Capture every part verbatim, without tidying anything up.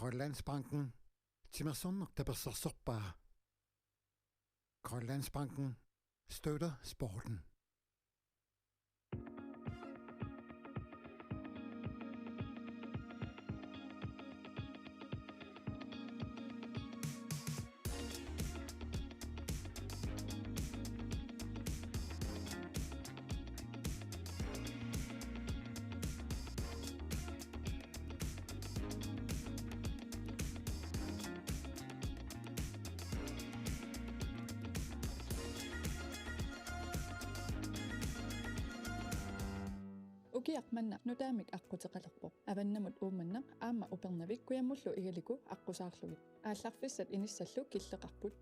Grønlandsbanken, timersorneq tapersersorpaa. Grønlandsbanken støtter sporten. Ukiaq manna nutaamik aqquteqalerpoq. Avannamut Uummannaq aamma Upernavik kujammullu Igaliku aqqusaarlugit. Aallarfissat inissallu killeqarput.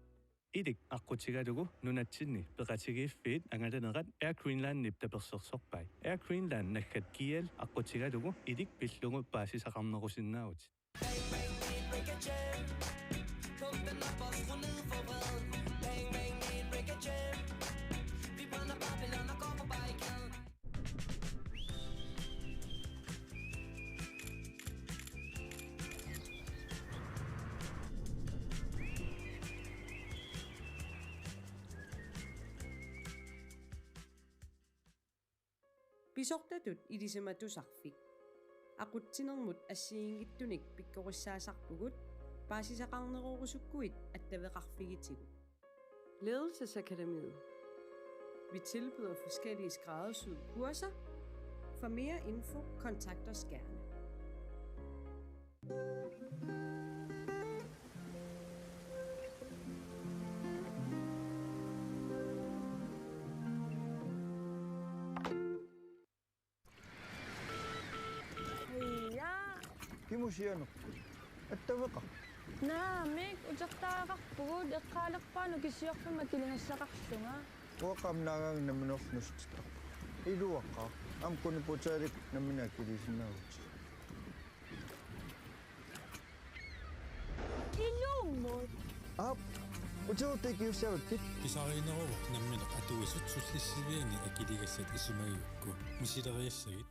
Ilik aqqutigalugu nunatsinni peqatigiiffiit angalanerat Air Greenlandip tapersersorpai. Air Greenland naggat G L aqqutigalugu ilik pillugu paasisaqarnerusinnaavutit. Bang, bang, bang, break a chain. Pumpen op og skru ned for vreden. Bang, bang, bang, break a chain. Vi brænder Babylon og går på barrikaden. Pisortatut ilisimatusarfik. Aqutsinermut assigiinngitsunik pikkorissaasarpugut, paasisaqarnerorusukkuit attaveqarfigitigut. Ledelsesakademiet. Vi tilbyder forskellige skræddersyede kurser. For mere info, kontakt os gerne. Ja. Kimusianerput? Attaveqarpit? Naamik, utertariaqarpugut, eqqaalerpaanut kisiorfimma kiligassaqarlunga. Uanga aamma naagaanga nammineerlunga nuussutittarpunga. Iluaqaaq, aamma Kuniputalik nammineq akiliisinnaavutit. Ilumut. Aap, utertut ikiussavakkit. Pisariinneruvoq nammineq atuisut sullissiviani akiligassat isumagigukku. Misileriassagit.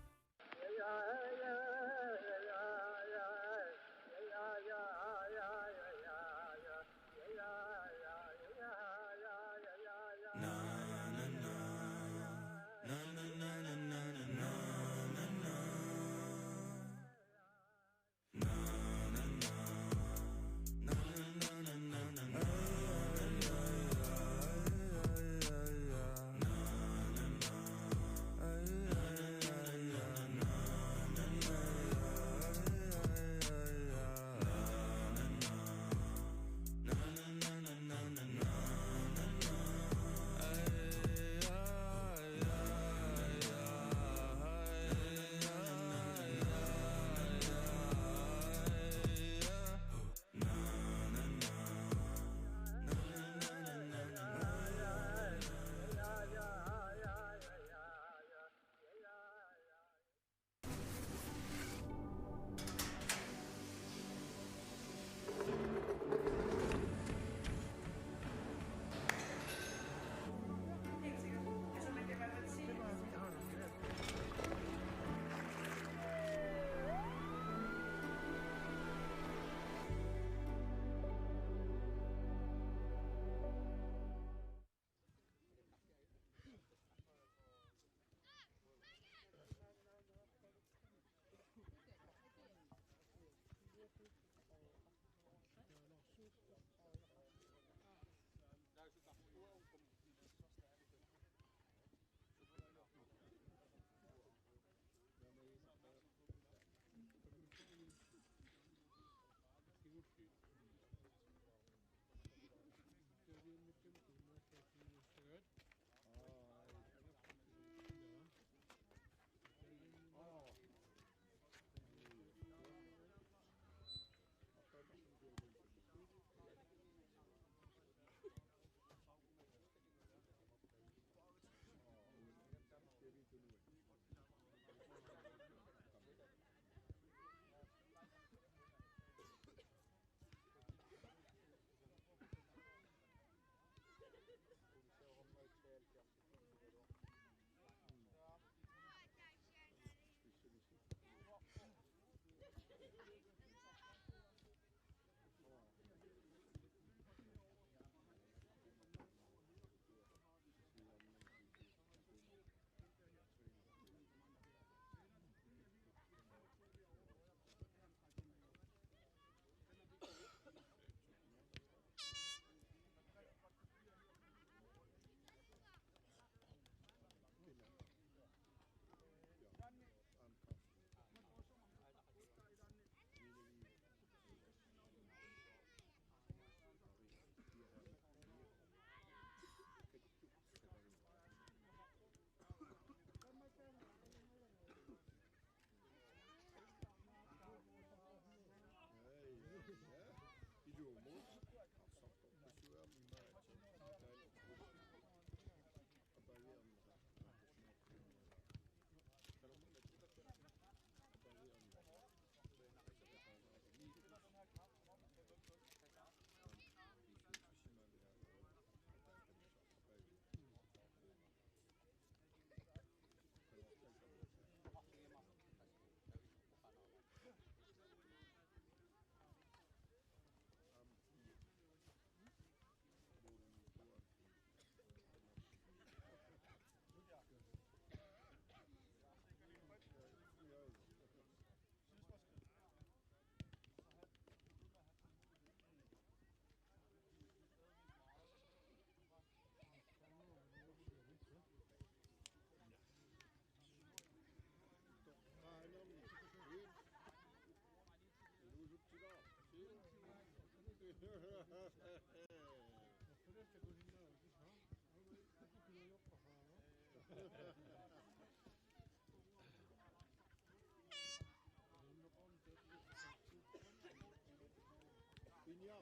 Pinja.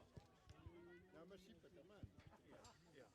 Naammassippata maani. Ja.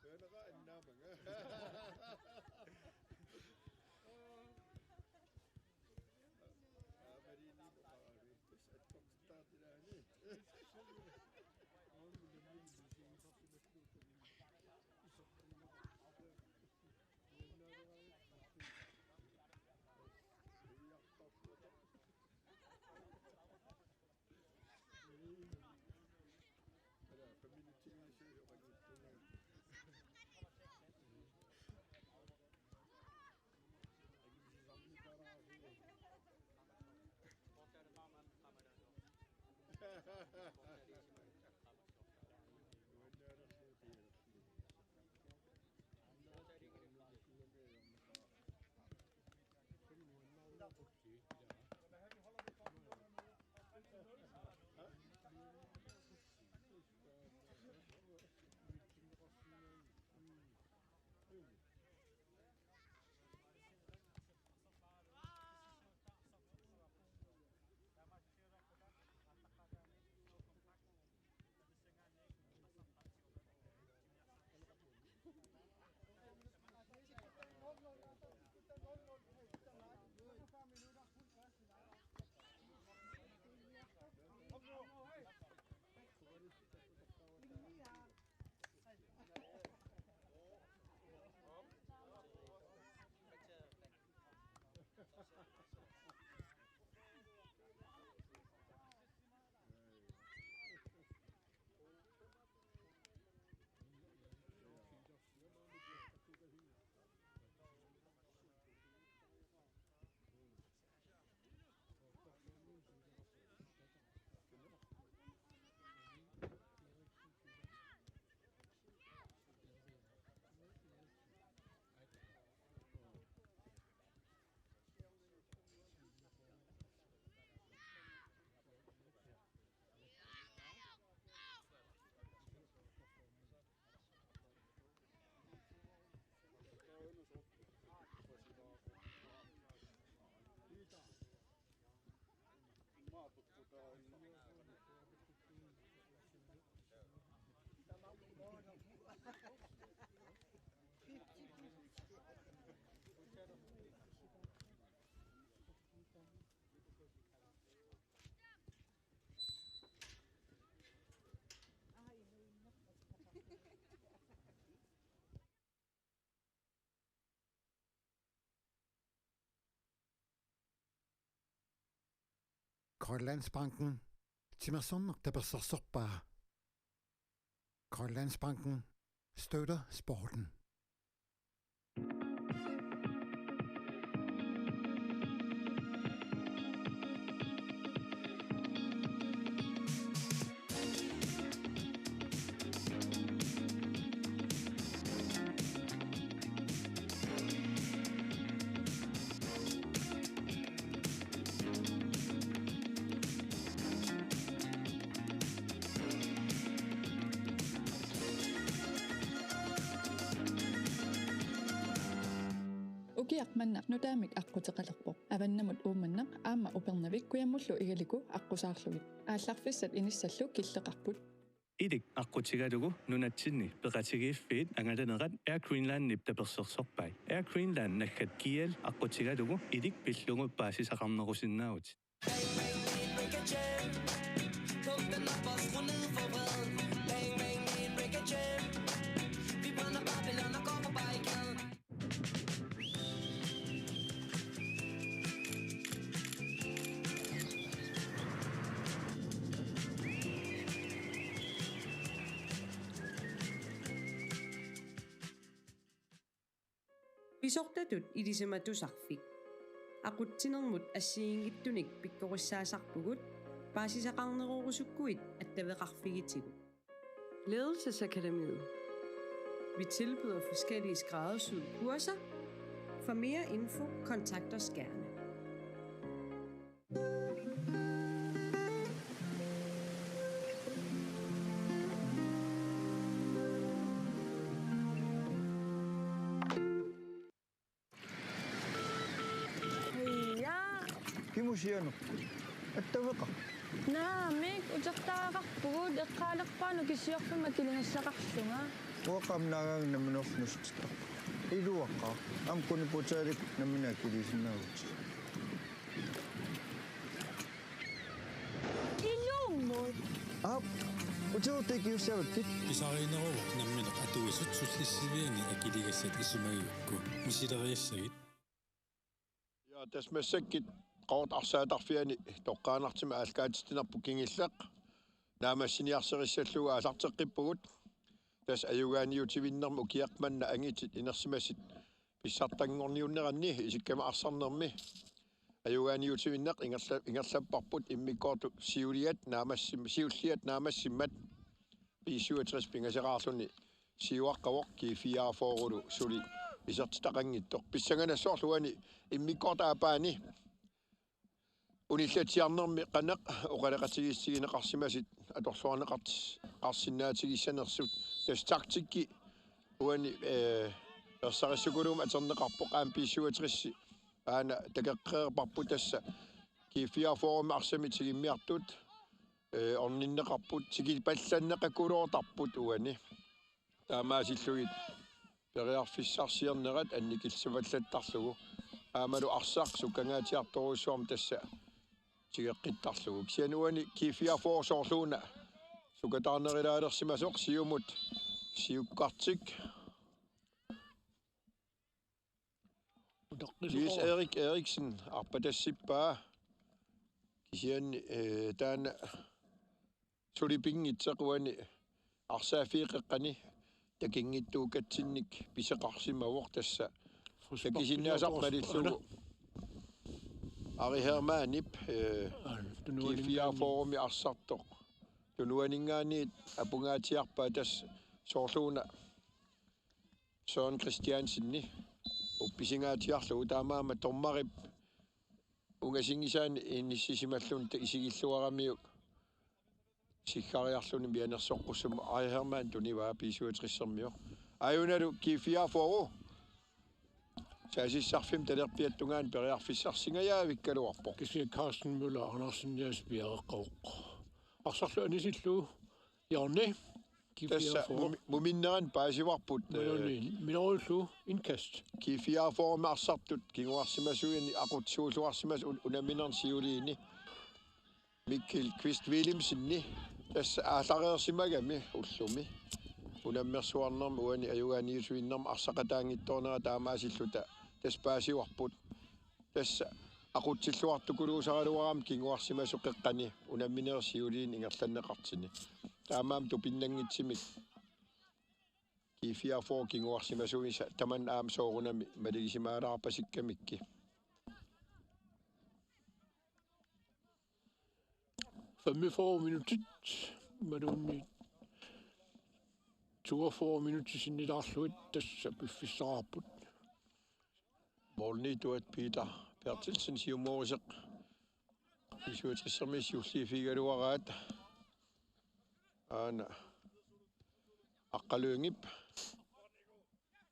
Tønera annaamanga. Aamma liini oqarami. Tassa attortittaartilaani. Grønlandsbanken. Timersorneq tapersersorpaa. Grønlandsbanken støtter sporten. Ukiaq manna nutaamik aqquteqalerpoq. Avannamut Uummannaq aamma Upernavik kujammullu Igaliku aqqusaarlugit. Aallarfissat inissallu killeqarput. Ilik aqqutigalugu nunatsinni peqatigiiffiit angalanerat Air Greenlandip tapersersorpai. Air Greenland naggat G L aqqutigalugu Ilik pillugu paasisaqarnerusinnaavutit. Pisortatut ilisimatusarfik. Aqutsinermut assigiinngitsunik pikkorissaasarpugut, paasisaqarnerorusukkuit attaveqarfigitigut. Ledelsesakademiet. Vi tilbyder forskellige skræddersyede kurser. For mere info, kontakt os gerne. Ja. Kimusianuk. Attaveqaq. Naamik, utertariaqarpugut, eqqaalerpaanut kisiorfimma akiligassaqarlunga. Uanga aamma naagaanga nammineerlunga nuussutittarpunga. Iluaqaaq. Aamma kuniputaalik nammineq akiliisinnaavutit. Ilummut. Aap, utertariaqarussaavakkit. Pisariinneruvoq nammineq atuisut sullissiviani akiligassat isumagigukku. Misileriassagit. Ja, tassa massakkut Qaqortup arsaatarfiani toqqaannartumik aallakaatitsinerput kingulleq naammassiniarserissallugu aallarteqqippugut. Tassa ajugaaniutivinnermi ukiaq manna angutit inersimasut pissartanngorniunneranni isikkamik arsarnermi ajugaaniutivinneq ingerla-, ingerlapparput immikkoortut siuliat naammassim-, siulliat naammassimmat B syvogtres pingaseraarluni siuaqqavoq G fireogfyrrelu suli isertitaqanngitsoq. Pissanganassaaq uani immikkoortup aappaani unillatsiarnermi qanoq oqaloqatigiissutigineqarsimasut atorluarneqart-, qarsinnaatigissanersut. Tassa taktikki uani, eh, ersarissukulugumik atorneqarpoq aamma B syvogtres aana takoqqereerparput tassa G fireogfyrremi arsamik tigummiartut, eh, orninneqarput, tikipallanneqakuluutarput uani. Taamaasillugit periarfissarsiornerat annikillisipallattarlugu. Aammalu arsaq sukkangaatsiartorujussuarmik tassa tigeqqittarlugu. Kisianni uani G fireogfyrre soorluuna sukataarnerulaalersimasoq siumut siukkartik. Niels Erik Eriksen arpatassippaa. Kisianni, eh, taanna suli pinngitsoq uani arsaaffiup qeqqani takunngitsuukatsinnik pisoqarsimavoq tassa. Takusinnaasarpalillugu Ari Hermanip, eh, G fireogfyrremi arsartoq. Tunuaninngaanniit apungaatsiarpaa tassa soorluuna Søren Christiansenip uppisinngaatiarlugu taamaammat dommerip ungasinngisaani inissisimalluni isigilluaramiuk siggariarluni mianersoqqussummik Ari Hermann tunivaa B syvogtresermioq. Aajunalu G fireogfyrre saassussarfimmi talerpiata tungaanut periarfissarsingajavikkaluarpoq. Kisianni Carsten Møller Andersen ja spiareqqavoq. Arsarlu anisillu Jonni. Tassa G fireogfyrre. Mumi-, muminneranni paasivarput, eh, Meloni, Melonillu indkast. G fireogfyrremi arsartut kinguarsimasuini aqutsisuulluarsimasut un-, unamminerni siuliini. Mikkel Kvist Wilhelmsenip tassa aallareersimagami ullumi. Unammersuarnermi uani ajugaaniusuinnermi arsaqataanngitsoornera taamaasilluta tassa paasivarput. Tassa aqutsilluartukuluusaraluarami kinguarsimasoq qeqqani unamminerup siuliini ingerlanneqartuni. Taamaammat tupinnanngitsumik G fireogfyrre kinguarsimasuisa tamanna aamma soorunami malugisimaalaarpasikkamikkit. Femogfyrre minutit, imaluunniit toogfyrre minutit sinnilaarlugit tassa piffissaqarput. Målniittuat Peter Berthelsen siumooruseq B syvogtresermi siulliuffigigaluaraat. Aana Aqqaluingip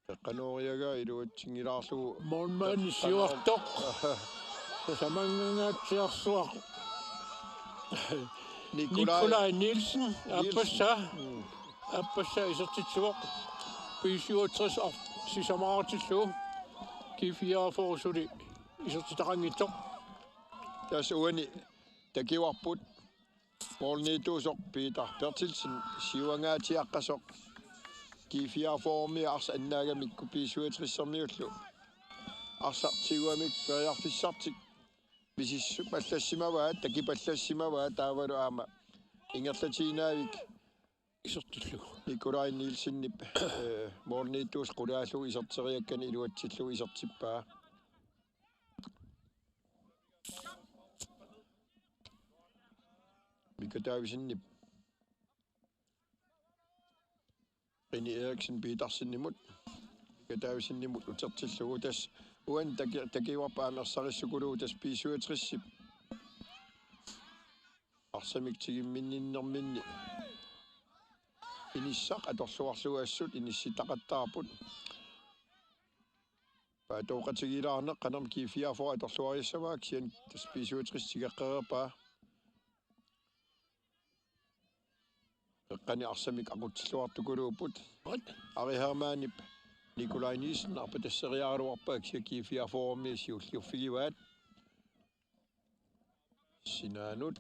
Qeqqanooriagaa iluatsinngilaarlugu. Målmandi siuartoq. Samanngatsiarsuaq. Nikolaj. Nikolaj Nielsen. Aappassaa. Aappassaa isertitsivoq. B syvogtres sisamaatillugu. G fireogfyrre suli isertitaqanngitsoq. Tassa uani takivarput. Målniittuusoq Peter Berthelsen siuangaatsiaqqasoq. G fireogfyrre-mi arsaq annaagamikku B syvogtres-ermiullu. Arsaq tiguamik periarfissartik misissu- pallassimavaat, takipallassimavaat taavalu aamma ingerlatiinnaavik Isertillugu. Nikolaj Nielsenip, eh, målniittuusoq qulaallugu iserteriakkani iluatsillugu isertippaa. Mika Davidsenip. Rene Eriksen Petersenimut. Mika Davidsenimut utertillugu tassa uani taki-, takivarput aamma ersarissukuluuvoq tassa B syvogtres-ip. Arsamik tigumminninnerminni. Inissaq atorluarlugu assut inissitaqattaarput. Paatooqatigiilaarneq qanormi G fireogfyrre atorluarissavaa kisianni tassa B syvogtres tigeqqereerpaa. Qeqqani arsamik aqutsilluartukuluupput. Ari Hermanip Nikolaj Nielsen arpatasseriaraluarpaa kisianni G fireogfyrre-mi siulliuffigivaat. Sinaanut.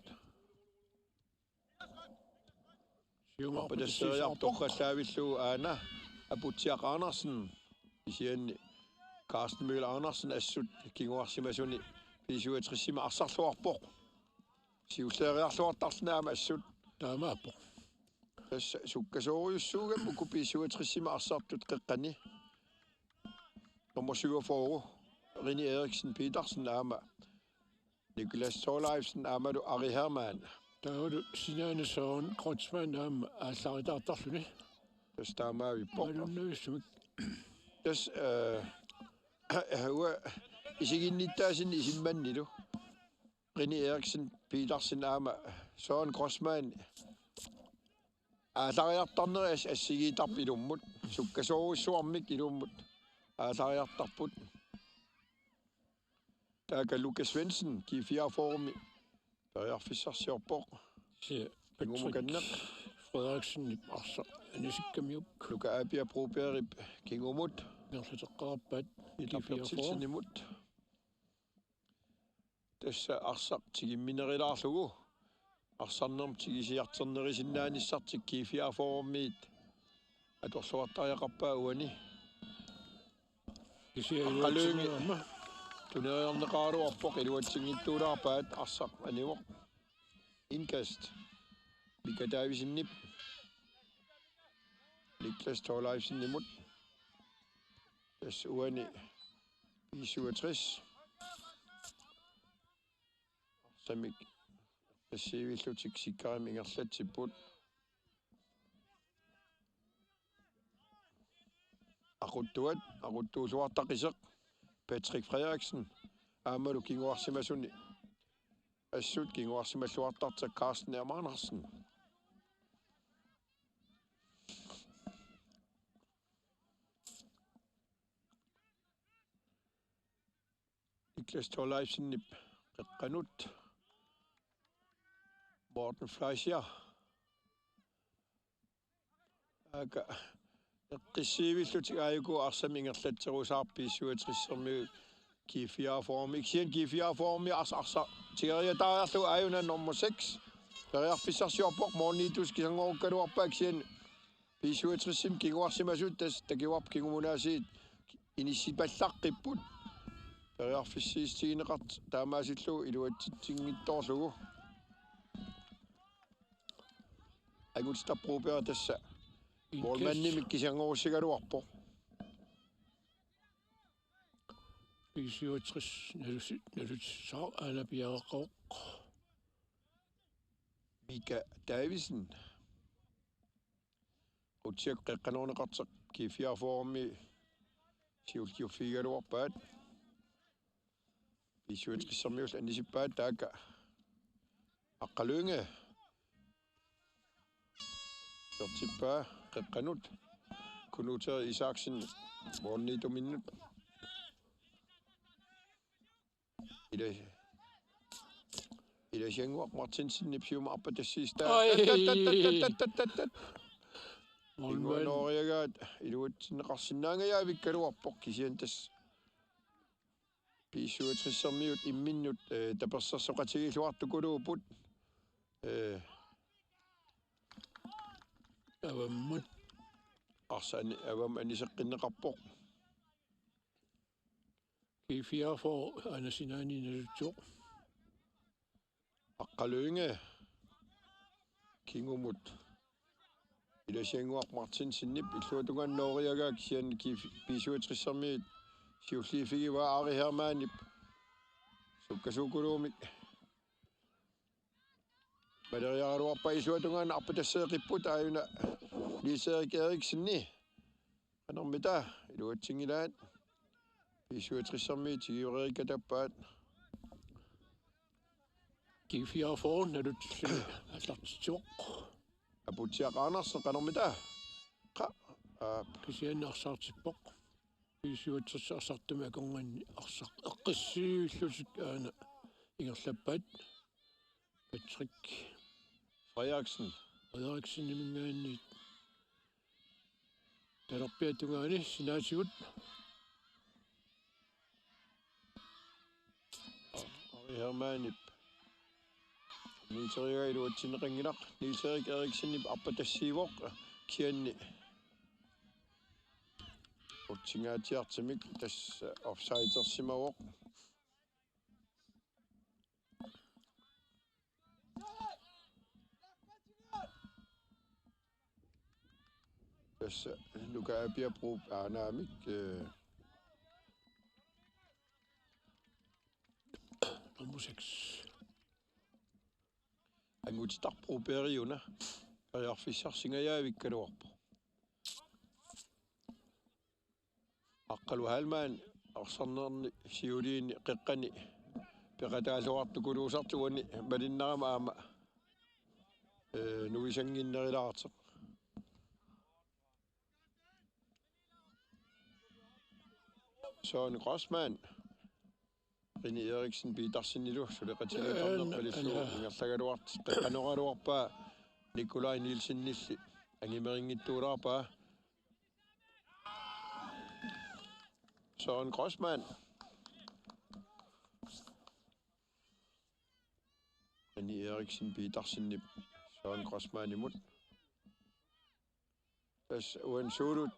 Arpatasseriartoq torrallaavillugu aana Aputsiaq Andersen. Kisianni Carsten Møller Andersen assut kinguarsimasuni B syvogtres-imi arsarluarpoq. Siulleeriarluartarluni aamma assut. Taamaappoq. Tassa sukkasoorujussuugami uku B syvogtres-imi arsartut qeqqani. Nummer syvogfyrre, Rene Eriksen Petersen aamma Niklas Thorleifsen aammalu Ari Hermann. Taavalu sinaanut Søren Kreutzmann aamma aallaritaartarluni. Tassa taamaavippoq. Malunnavissumik. Tassa, eh, uanga isiginnittaasinni isimmannilu. Rene Eriksen Petersen aamma Søren Kreutzmann. Aallariartarneri as-, assigiittarput ilummut. Sukkasoorujussuarmik ilummut. Aallariartarput. Taakku Lukas Svendsen, G fireogfyrre-mi. Periarfissarsiorpoq. Se Kingumukanneq. Frederiksenip arsaq anisikkamiuk. Luka Apia Brobergip kingumut. Nerlateqqaarpaat. Peter Berthelsenimut. Tassa arsaq tigumminerulaarlugu. Arsarnermut tigusisarternerusinnaanissartik G fireogfyrre-miit. Atorluartariaqarpaa uani. Kisianni Aqqaluungi. Aamma. Tuneriarneqaraluarpoq iluatsinngitsuulaarpaat arsaq anivoq. Indkast. Mika Davidsenip. Niklas Thorleifsenimut. Tassa uani B syvogtres. Arsamik. Tassiivillutik sikkarimik ingerlatsipput. Aquttuat, aquttuulluartaqisoq. Patrick Frederiksen. Aammalu kinguarsimasuni. Assut kinguarsimalluartartoq Carsten M. Andersen. Niklas Thorleifsenip qeqqanut. Morten Fleischer. Aaka eqqissiivillutik aajuku arsamik ingerlatserusaarput B syvogtres-ermiut G fireogfyrre-mi. Kisianni G fireogfyrre-mi ars-, arsaq tigoriataariarlugu aajuna nummer seks. Periarfissarsiorpoq målniittuusoq kisanngoorukkaluarpaa kisianni B syvogtres-imi kinguarsimasut tassa takuarput kingumunaasiit inissipallaqqipput. Periarfissiissutigineqartoq taamaasillugu iluatsitsinngitsoorlugu. Angutitap Broberg tassa målmandimik kisanngorussigaluarpoq. B syvogtres nalusi-, nalutissaaq aana piareeqqavoq. Mika Davidsen. Qutsiak qeqqanoorneqartoq G fireogfyrre-mi siulliuffigigaluarpaat. B syvogtres-ermiullu anisippaat taakku Aqqaluungi. Isertippaa qeqqanut. Knud Isaksen målnituminnut. Ila-, Ilasiannguaq Martinsenip siumut arpatassiistaa. Ai. Tat, tat, tat, tat, tat, tat. Målmand. Inguanooriagaat iluatsinneqarsinnaangajavikkaluarpoq kisianni tassa B syvogtressermiut imminnut, eh, tapersersoqatigiilluartukuluupput. Eh, Avammut. Arsaq ani-, avammut aniseqqinneqarpoq. G fireogfyrre aana sinaani nalutsivoq. Aqqaluinge kingumut. Ilasiannguaq Martinsenip illuatungaanut nooriagaa kisianni G-, B syvogtressermiit siulliiffigivaa Ari Hermanip. Sukkasuukuluumik. Maleriaraluarpaa illuatungaanut arpatasseeqipput aajuna Niels Erik Eriksen. Qanormita iluatsinngilaat. B syvogtressermiit tigiureerikkatappaat. G fireogfyrre nalutsilluni aallartitsivoq. Aputsiaq Andersen qanormita. Qa-, aap. Kisianni arsaartippoq. B syvogtres arsartumik akornanni arsaq eqqissivillutik aana ingerlappaat. Patrick Frederiksen. Frederikseniminngaanniit talerpiata tungaani sinaatigut. Ari Hermanip. Niels Erik iluatsinneqanngilaq. Niels Erik Eriksenip arpatassiivoq. Kisianni. Utsingaatsiartumik tassa offsidersimavoq. Tassa Nuka Apiap Ruup aanaamik, eh, nummer seks. Angutitaq Ruuperiuna periarfissarsingajavikkaluarpoq. Aqqalu Heilmann arsarnerni siuliini qeqqani peqataalluartukuluusartoq uani malinnarama aamma, eh, nuisannginnerulaartoq. Søren Grossmann. René Eriksen Petersenilu suleqatigiittornerpalissuup, eh, na-, na-, ingerlagaluartoq qeqqanooraluarpaa Nikolaj Nielsenilli angimerinngitsuulaarpaa. Søren Grossmann. René Eriksen Petersenip Søren Grossmannimut. Tassa uani suulut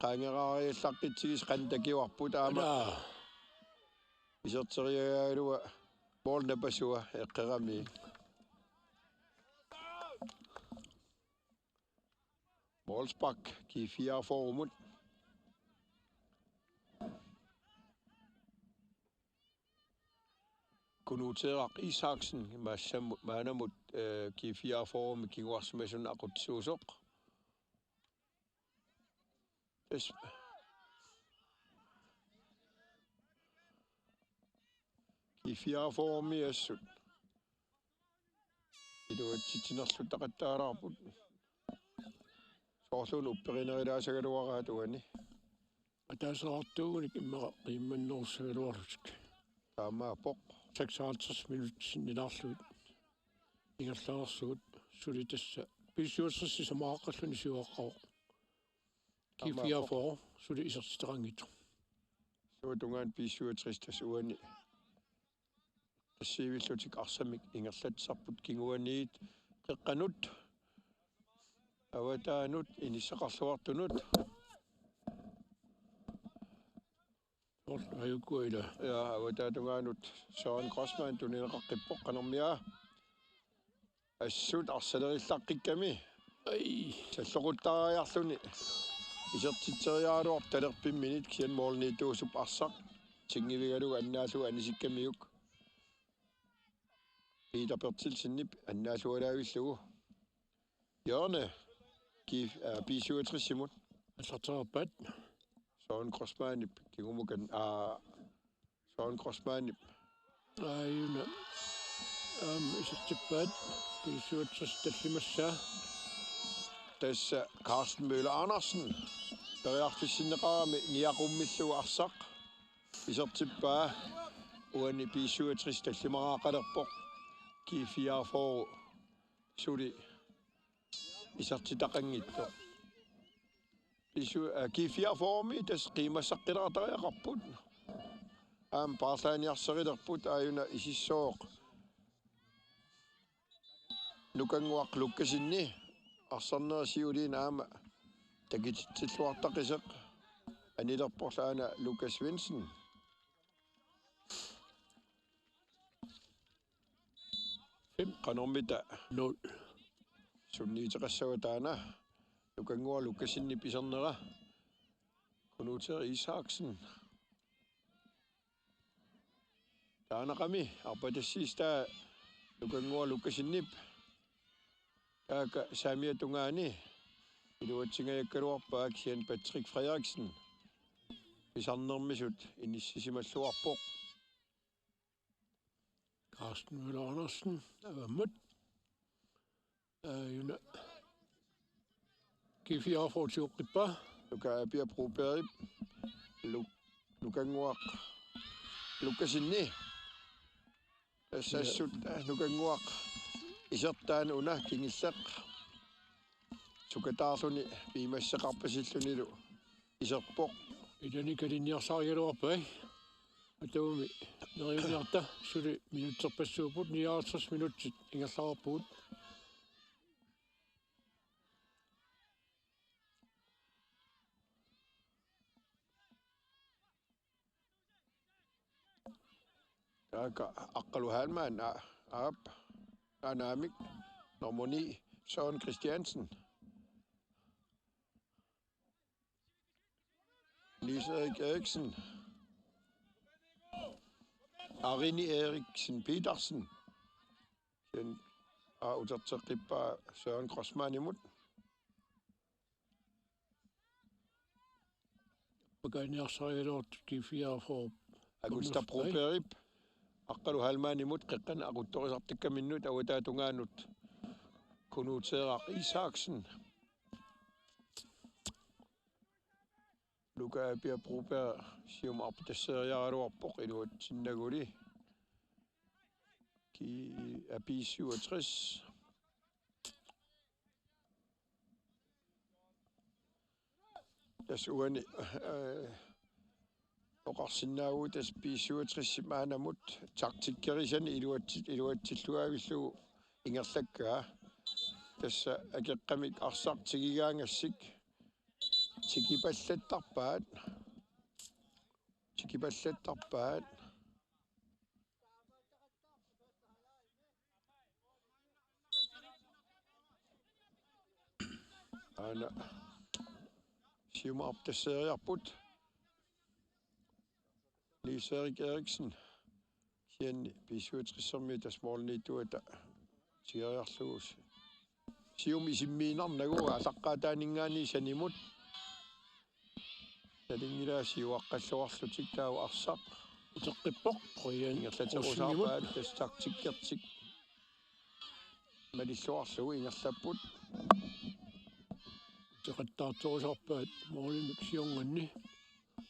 qaangeraareerlaqqitsigisoq qanoq takuarput aamma. Alaa. Iserteriaraluarlunga målip napasua eqqerami. Målspark G fireogfyrremut. Kunuuteeraq Isaksen massamut maanamut, eh, G fireogfyrremi kinguarsimasunut aqutsisuusoq. Es-, G fireogfyrremi assut iluatsitsinerluttaqattaalaarput. Soorluuna upperinerulaasagaluaraat uani. Ataaseqartuugunik immaqa qiimmannerussagaluarlutik. Taamaappoq. Seksoghalvtreds minutsit sinnilaarlugit ingerlareersugut suli tassa B syvogtres sisamaqaqqalluni siuaqqavoq. Taamaappoq. G fireogfyrre suli isertitaqanngitsoq. Illuatungaanut B syvogtres tassa uani. Tassiivillutik arsamik ingerlatsisarput kinguaniit qeqqanut. Avataanut inissaqarluartunut. Ol-, ajuku ila. Ja, avataatungaanut Søren Grossmann tunineqaqqippoq qanormia. Assut arsaleriillaqqikkami. Ai. Salloquttariarluni. Isertitseriaraluarpoq talerpimminit kisianni målimiittuusup arsaq. Tingivigalugu annaallugu anisikkamiuk. Peter Berthelsenip annaallualaavillugu. Hjørne. G-, øh, B syvogtres Simon. Aallartereerpaat. Søren Grossmannip kingumukan, øh, Søren Grossmannip. Aajuna. Aamma isertippaat. B syvogtres tallimassaa. Tassa Carsten Møller Andersen. Periarfissinneqarami niaqummillugu arsaq isertippaa. Uani B syvogtres tallimaraaqalerpoq. G fireogfyrre suli isertitaqanngitsoq. B syv, øh, G fireogfyrre-mi tassa qiimmassaqqilaartariaqarput. Aamma paarlaaniarsarilerput aajuna isissooq. Nukannguaq Lukassenip arsarnera siuliini aamma takititsilluartaqisoq anilerporlu aana Lukas Svendsen. Fem qanormita nul. Sunniuteqassava taanna Nukannguaq Lukassenip isernera. Kunuuteeraq Isaksen. Taanaqami arpatassiistaa Nukannguaq Lukassenip. Taakku saamiata tungaani iluatsingajakkaluarpaat kisianni Patrick Frederiksen pisarnermisut inissisimalluarpoq. Carsten Møller Andersen, avammut. Aajuna. G fireogfyrre-tigoqqippaa. Nuka Apia Brobergip. Lu-, Nukannguaq Lukassenip. Tassa assut, øh, Nukannguaq isertaa una kingulleq. Sukataarluni piumassuseqarpasillunilu iserpoq. Ilani kalinniarsarigaluarpai. Atuumi neriuniarta suli minutserpassuupput, nioghalvtreds minutsit ingerlareerpugut. Taakku Aqqalu Heilmann, a-, aap, anaanamik, nummer ni, Søren Christiansen. Niels Erik Eriksen. Arini Eriksen Petersen. Sen a uterteqqippaa Søren Grossmannimut. Pakaniarsarigaluartut G fireogfyrre. Augusta Brobergip Aqqalu Heilmannimut qeqqanut aquttorisartakkaminnut avataa tungaanut Kunuuteeraq Isaksen. Nuka Apia Broberg siumut arpatasseriaraluarpoq iluatsinnaguli. Ki-, A B syvogtres. Tassa uani, øh, oqarsinnaavugut tassa B syvogtres-ip maannamut taktikkerisani iluatsi-, iluatsilluaavillugu ingerlakkaa. Tassa akeqqamik arsaq tigigaangassik tikipallattarpaat. Tikipallattarpaat. Aana siumut arpatasseriarput. Niels Erik Eriksen. Kisianni B syvogtres-ermiut tassa målimiittuata tigeriarlugu. Siumut isimmiinnarnagu aallaqqaataaninngaanniit sanimut. Nalinngilaa siuaqqalluarlutik taava arsaq. Uteqqippoq, Brian ingerlaterusaarpaat Rosingimut. Tassa taktikkertik malilluarlugu ingerlapput. Uteqattaartorusaarpaat målimik siornanni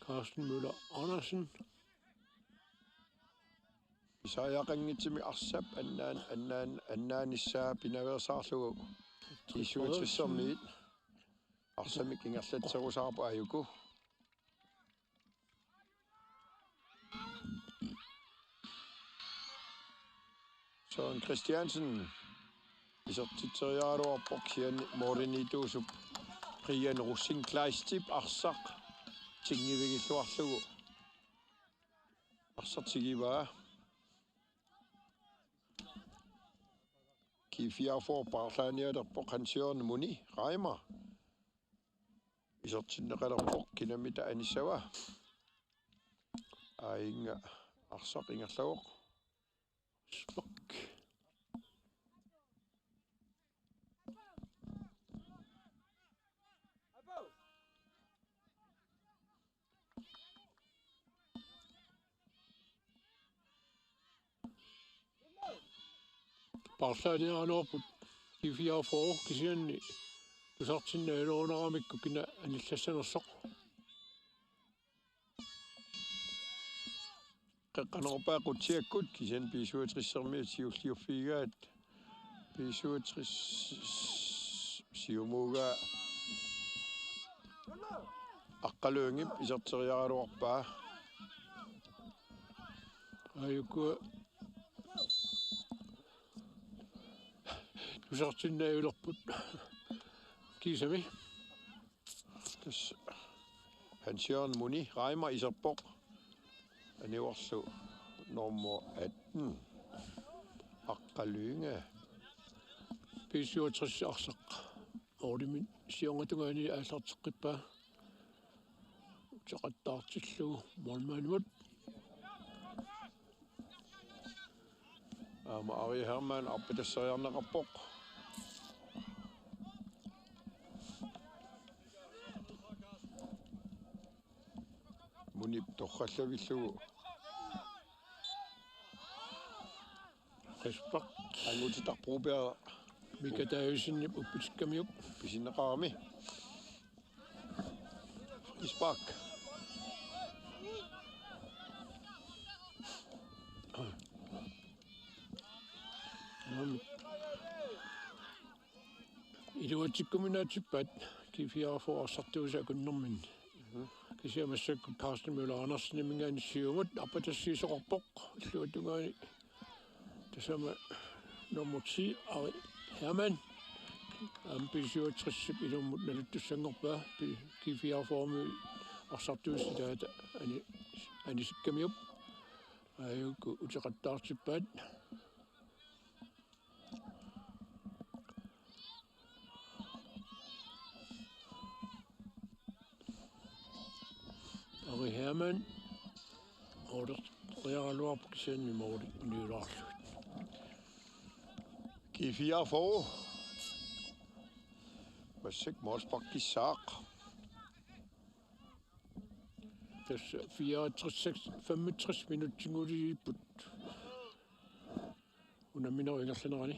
Carsten Møller Andersen. Pisariaqanngitsumik arsap annaan-, annaan-, annaanissaa pinaveersaarlugu B syvogtres-ermiut arsamik ingerlatserusaarput aajuku. Søren Christiansen isertitseriaraluarpoq kisianni målimiittuusup Brian Rosing Kleistip arsaq tinngivigilluarlugu. Arsaq tigivaa. G fireogfyrre paarlaanialerpoq Hans Jørgen Muni Reimer. Isertinneqalerpoq kinamita anissava. Aajinnga arsaq ingerlavoq. Spak. Paarlaaniaraluarput G fireogfyrre kisianni Tusartinnaajunnaramikku kina anillassanersoq. Qeqqanoorpaa Qutsiakkut kisianni B syvogtres-ermiut siulliuffigigaat. B syvogtres siumuugaa Aqqaluingip iserteriaraluarpaa. Aajuku tusartinnaajulerput kiisami. Tassa Hans Jørgen Muni Reimer iserpoq. Anivorlu nummer atten. Aqqaluinga. B syvogtres arsaq. Målimit siornatungaani aallarteqqippaa. Uteqattaartillugu målmandimut. Aamma Ari Hermann arpatasseriarneqarpoq. Munip torrallavillugu. Frispark. Angutit Broberg. Mika Davidsenip uppitikkamiuk. Pisinneqarami. Frispark. Aamma. Iluatsikkuminaatsippaat G fireogfyrre arsartuusoq akunnerminni. Mhm. Kisianni massakkut Carsten Møller Anderseniminngaanniit siumut arpatassiisoqarpoq. Illuatungaani tassami nummer ti Ari Hermann. Aamma B syvogtres-ip ilummut naluttussanngorpaa P-, G fireogfyrre-mi arsartuusoq ilaata ani-, anisikkamiuk. Aajuku uteqattaartippaat. Ari Hermann. Order. Ujaraluarput kisianni måli uniulaarlugit. G fireogfyrre. Massakkut målsparkissaaq. Tassa fireogtres, seks, femogtres minutsinngortipput. Unamminerup ingerlanerani.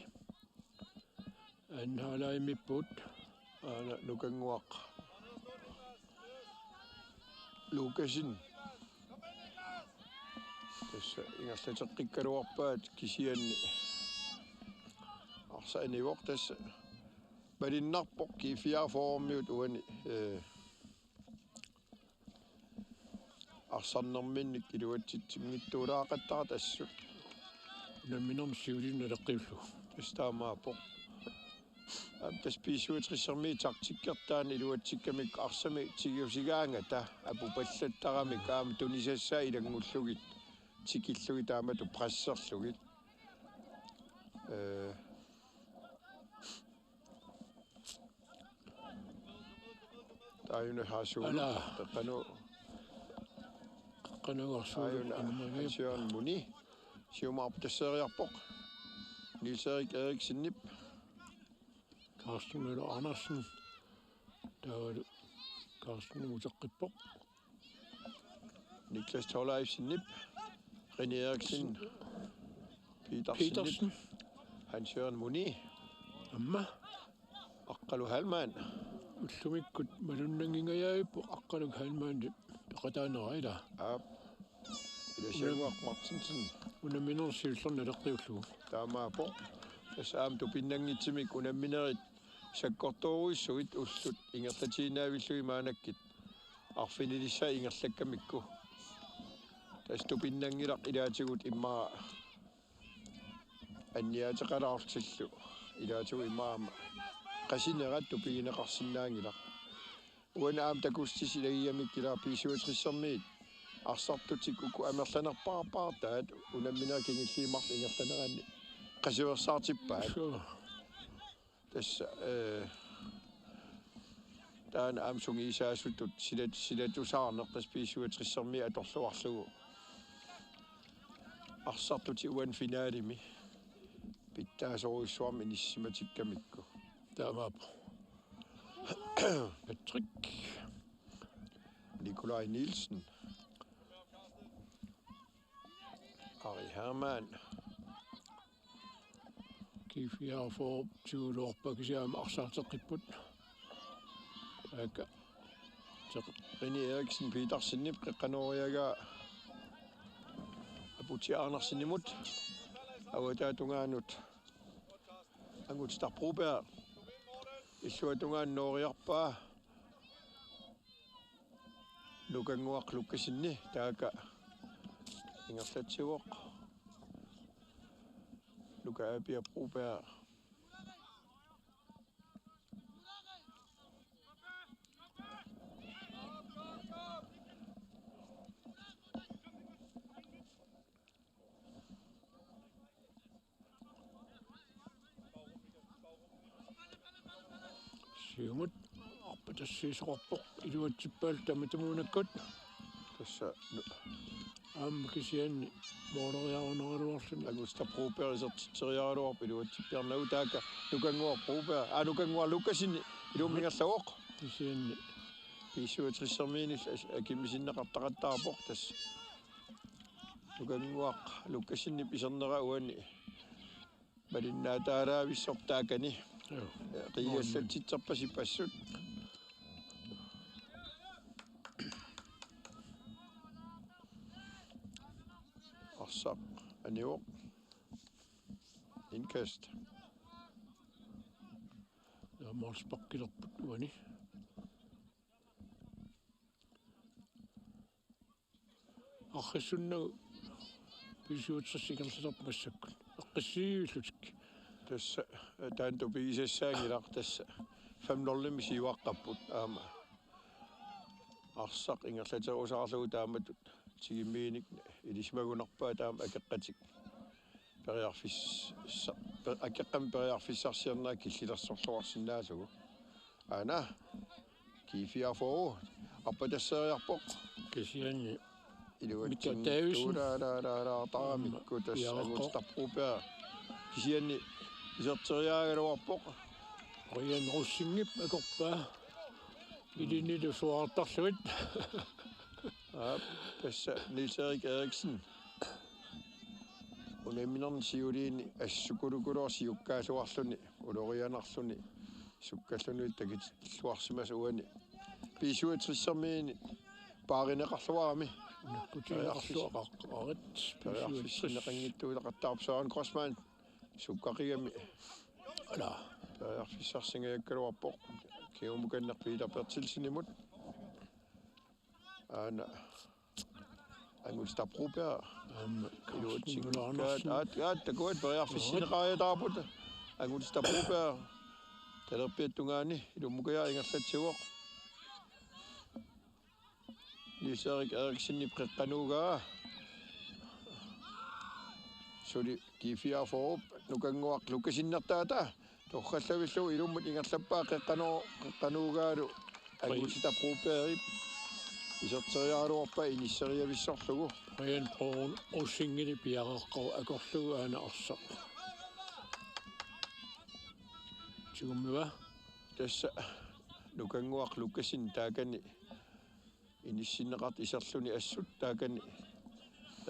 Anden halvleg-imiippugut. Aana Nukannguaq Lukassen. Tassa ingerlateqqikkaluarpaat kisianni. Arsaq anivoq tassa. Malinnarpoq G fireogfyrre-miut uani, eh, arsarnerminnik iluatsitsinngitsuulaaqattaartut assut. Unamminermi siuliani naleqqiullugu. Tassa taamaappoq. Aamma tassa B syvogtres-ermiut taktikkertaanni iluatsikkamikku arsami tigusigaangata apupallattaramik aamma tunisassaat ilanngullugit tikillugit taamatut presserlugit. Eh, Taajuna Haasuulu. Ala. Qanu-, Qanugarsuulu. Taajuna Anumagip. Hans Jørgen Muni. Siumut arpatasseriarpoq. Niels Erik Eriksenip. Carsten Møller Andersen. Taavalu Carsten uteqqippoq. Niklas Thorleifsenip, René Eriksen, Petersenip, Petersen. Hans Jørgen Muni, aamma Aqqaluk Heilmann. Ullumikkut malunnanngingajavippoq Aqqaluk Heilmannip peqataanera ilaa. Aap. Ilasiannguaq Martinsen. Unamminermi siullermi naleqqiullugu. Taamaappoq. Tassa aamma tupinnanngitsumik unamminerit sakkortoorujussuit ullut ingerlatiinnaavillugit maannakkut arfinilissaat ingerlakkamikku. Tassa tupinnanngilaq ilaatigut immaqa anniaateqalaartillu. Ilaatigut immaqa aamma qasinerat tupigineqarsinnaanngilaq. Uani aamma takussutissat ilagigamikku ilaa B syvogtres-ermiit arsartutik uku amerlanerpaarpaartaat unamminerit kingulliit marluk ingerlaneranni qasuersaartippaat. Suu. Tassa, eh, taanna aamma sungiusaasutut silat-, silatusaarneq tassa B syvogtres-ermiit atorluarlugu. Arsartutik uani finalemi pitsaasorujussuarmik inissisimatikkamikku. Taamaappoq. Patrick. Nikolaj Nielsen. Ari Hermann. G fireogfyrre-p tiguluarpaa kisianni arsarteqqipput. Aakka. Teq-, René Eriksen Petersenip qeqqanooriagaa Aputi Andersenimut. Avataa tungaanut Anguti Broberg. Illuatungaanut nooriarpaa. Nukannguaq Lukassenip taakku ingerlatsivoq. Nuka Apia Broberg. Siumut arpatassiisoqarpoq iluatsippaallu tamatumuunakkut. Tassa nu-, aamma kisianni mooleriarunaraluarluni. Anguti Broberg isertitseriaraluarpoq iluatsippiarnagu taakku Nukannguaq Broberg. Aa, Nukannguaq Lukassenip ilummut ingerlavoq. Kisianni B syvogtressermiinillu as-, akimmisinneqartaqattaarpoq tassa. Nukannguaq Lukassenip isernera uani malinnaataalaavissoq taakkani. Joo. Qiiallatsitserpasippassut. Arsaq anivoq. Indkast. Ja, målsparkilerput uani. Arriitsunnagu B syvogtres ingerlalerpoq massakkut. Eqqissiivillutik. Tassa, eh, taanna tupigisassaanngilaq tassa. Fem nul-imik siuaqqapput aamma. Arsaq ingerlaterusaarlugu taamatut tigummiinik ilisimagunarpaa taama akeqqatik. Periarfissa-, per-, akeqqamik periarfissarsiornerat killilersorluarsinnaallugu. Aana. G fireogfyrre. Arpatasseriarpoq. Kisianni. Iluatsin Mikkel Davidsen. Tuulaalaalaalaartaramikku tassa Jakob. Anguti Broberg. Kisianni iserteriaraluarpoq. Brian Rosingip akorpaa. Ilinnilu suaartarlugit. Aap, tassa Niels Erik Eriksen. Unamminerni siuliini assukulukulor siukkaaluarluni, ulorianarluni, sukkalluni takitilluarsimasoq uani. B syvogtressermiini paarineqarluarami. Periarfis-, Periarfissinneqanngittuuleqattaarpoq Søren Grossmann. Sukkaqigami. Ala. Periarfissarsingajakkaluarpoq. Kingumukanneq Peter Berthelsenimut. Aana. Anguti Broberg. Aamma. Iluatsinngikkaat. Aat, aat, takuat periarfissinneqariataarput. Anguti Broberg. Talerpiata tungaani. Ilummukajaaq ingerlatsivoq. Niels Erik Eriksenip qeqqanuugaa. Suli G fireogfyrre-p Nukannguaq Lukassennertaata. Torrallavillugu ilummut ingerlappaa qeqqanuu-, qeqqanuugaalu Anguti Brobergip iserteriaraluarpaa inisseriavissorlugu. Brian Brown Rosingili piareeqqavoq akorlugu aana arsaq. Tigummiva? Tassa Nukannguaq Lukassen taakkani inissinneqartoq iserluni assut taakkani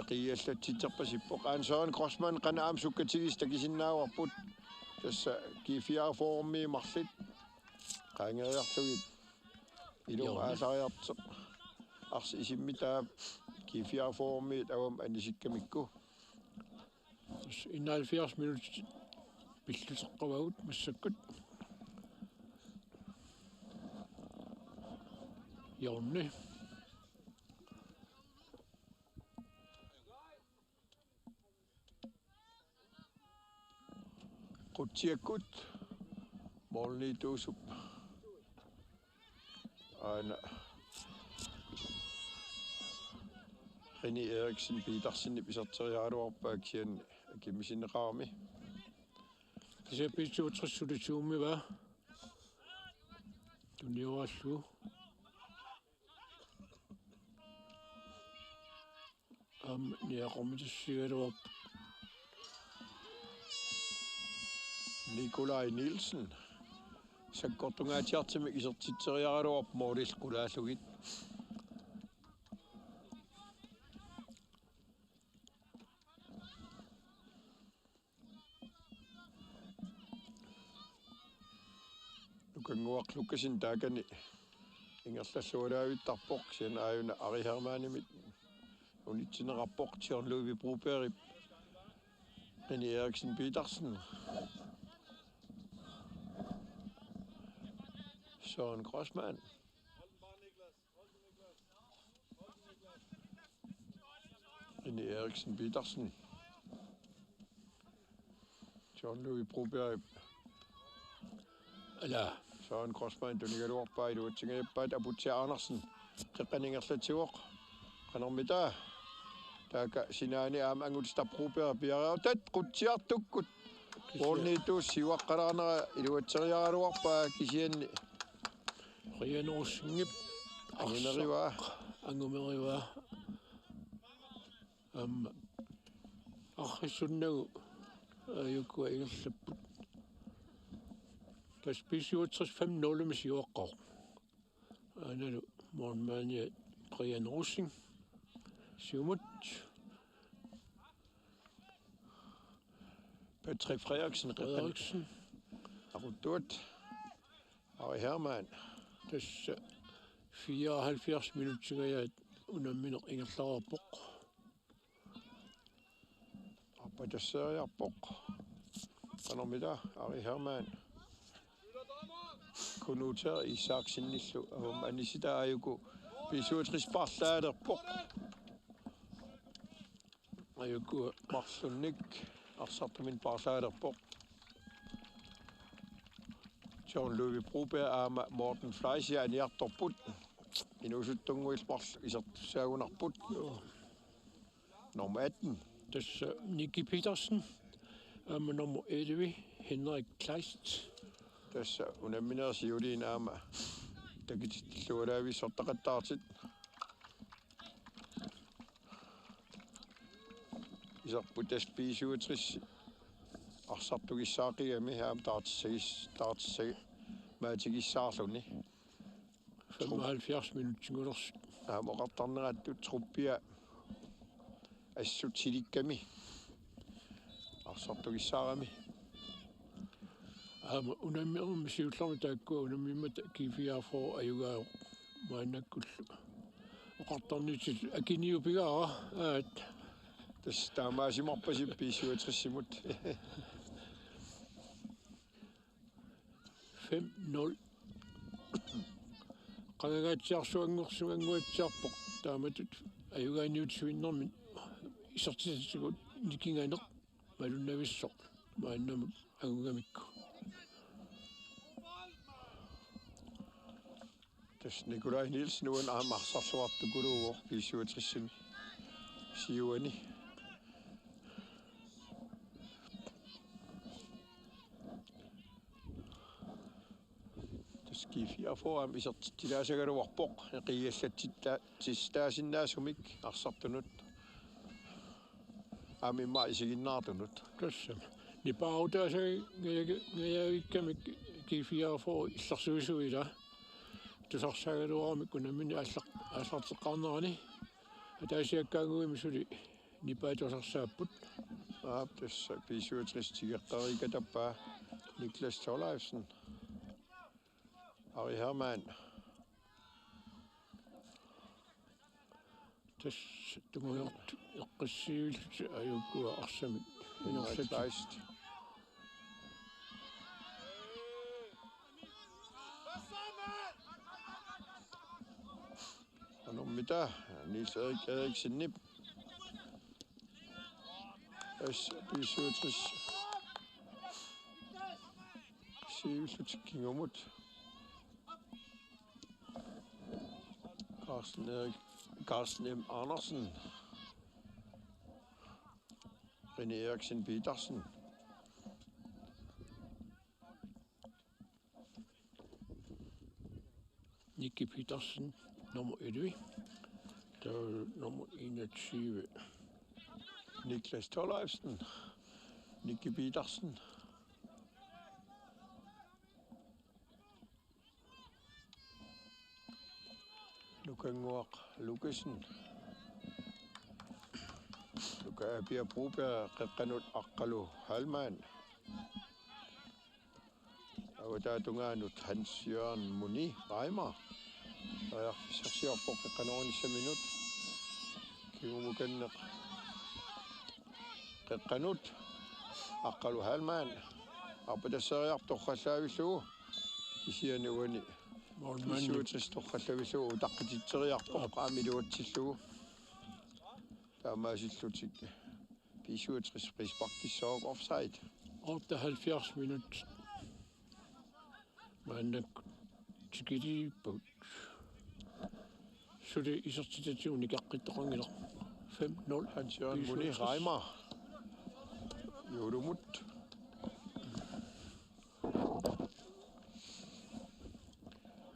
eqiallatsitserpasippoq. Aana Søren Grossmann qanoq aamma sukkatigisoq takusinnaavarput. Tassa G fireogfyrre-miit marluk qaangeriarlugit. Ilumut Joo. Aallariartoq. Arsaq isimmitaa G fireogfyrre-miit avammut anisikkamikku. Enoghalvfjerds minutit pilluteqqavagut massakkut. Hjørne. Qutsiakkut målniittuusup. Aana René Eriksen Petersenip iserteriaraluarpaa kisianni akimmisinneqarami. Kisianni B syvogtres suli tigummiva. Tunioraallu. Aamma niaqormitassigaluarpoq. Nikolaj Nielsen. Sakkortungaatsiartumik isertitseriaraluarpoq målillu qulaallugit. Nukannguaq Lukassen taakkani Ingerlallualaavittarpoq, kisianni aajuna Ari Hermannimit unitsinneqarpoq, John Ludvig Brobergip, René Eriksen Petersen, Søren Grossmann, René Eriksen Petersen, John Ludvig Broberg, ala, Søren Grossmann tunigaluarpaa, iluatsinngajappaat. Aputsiaq Andersen qeqqani ingerlatsivoq. Qanormita? Taakku sinaani aamma angut Stap Broberg piareertat qutsiartukkut. Målimiittuussiuaqqalaarnera iluatseriaraluarpaa, kisianni Brian Rosingip angumerivaa. Angumerivaa. Aamma arriitsunnagu aajukua ingerlapput. Tassa B syvogtres fem nul-imi siuaqqavoq. Aanalu målmandi Brian Rosing. Siumut. Patrick Frederiksen, Frederiksen. Aquttuat. Ari Hermann. Tassa fireoghalvfjerds minutsingajaat unammineq ingerlareerpoq. Arpatasseriarpoq. Qanormita? Ari Hermann. Kunuuter Isaksenillu avamma anissitaajuku B syvogtres paarlaalerpoq. Aajukua marlunnik arsartumik paarlaalerpoq. John Ludvig Broberg aamma Morten Fleischer aniartorput. Inuusuttunnguillu marluk isertussaagunarput. Nummer atten. Tassa Nicky Petersen. Aamma nummer elleve, Henrik Kleist. Tassa unamminerit siuliini aamma takutitsilluarlugit sortaqattaartut. Iserput tassa B syvogtres arsartugissaaqigami aamma taartissagis-, taartissagi maatigissaarluni. Femoghalvfjerds minutsingulersut. Aamma oqartarnerattut truppia assut silikkami arsartugissaarami. Aamma unamminermi siullermi taakkua unammimmata G fireogfyrre ajugaasoq maannakkullu. Oqartarnitsit akiniupigaara aat. Tassa taamaasimarpasi B syvogtres-imut. Fem nul. Qangangaatsiarsuanngorsuanguatsiarpoq taamatut ajugaaniutsivinnermik isertitatigut nikinganeq malunnavissoq maannamut angugamikku. Tassa Nikolaj Nielsen uani aamma arsarluartukuluuvoq B syvogtres-imi siuani. Tassa G fireogfyrre aamma isertitsilaassagaluarpoq, eqiallatsitta-, -titaasinnaasumik arsartunut. Aamma immaqa isiginnaartunut. Tassami. Nipaarutaassanngajagi-, -ngajavigami G fireogfyrre illersuisui ilaa. Tusarsagaluaramik unammineq aallaq-, aallarteqqaarnerani. Ataasiakkaannguamik suli nipaat tusarsaapput. Aap, tassa B syvogtres tigeqqeriikatappaa Niklas Thorleifsen. Ari Hermann. Tassa tungujortoq eqqissiivillutik aajukua arsamik. Henrik Kleist. Qanormita? Niels Erik Eriksenip. Tassa B syvogtres siuillutik kingumut. Carsten Erik-, Carsten M. Andersen. René Eriksen Petersen. Nicky Petersen, nummer elleve. Der er nummer enogtyve. Niklas Thorleifsen. Nicky Petersen. Nukannguaq Lukassen. Nuka Apia Broberg qeqqanut Aqqalu Heilmann. Avataata tungaanut Hans Jørgen Muni Reimer. Periarfissarsiorpoq qeqqanoornissaminut. Kingumukanneq qeqqanut. Aqqalu Heilmann. Arpatasseriarpoq torrallaavillugu. Kisianni uani. Målmandip B syvogtres torrallavillugu utaqqititseriarpoq aamma iluatsillugu. Taamaasillutik B syvogtres frisparkissaaq offside. Otteoghalvfjerds minut. Maannakkut tikiliippagut. Suli isertitatigut nikeqqittoqanngilaq. Fem nul. Hans Jørgen Muni B syvogtres. Reimer. Julumut.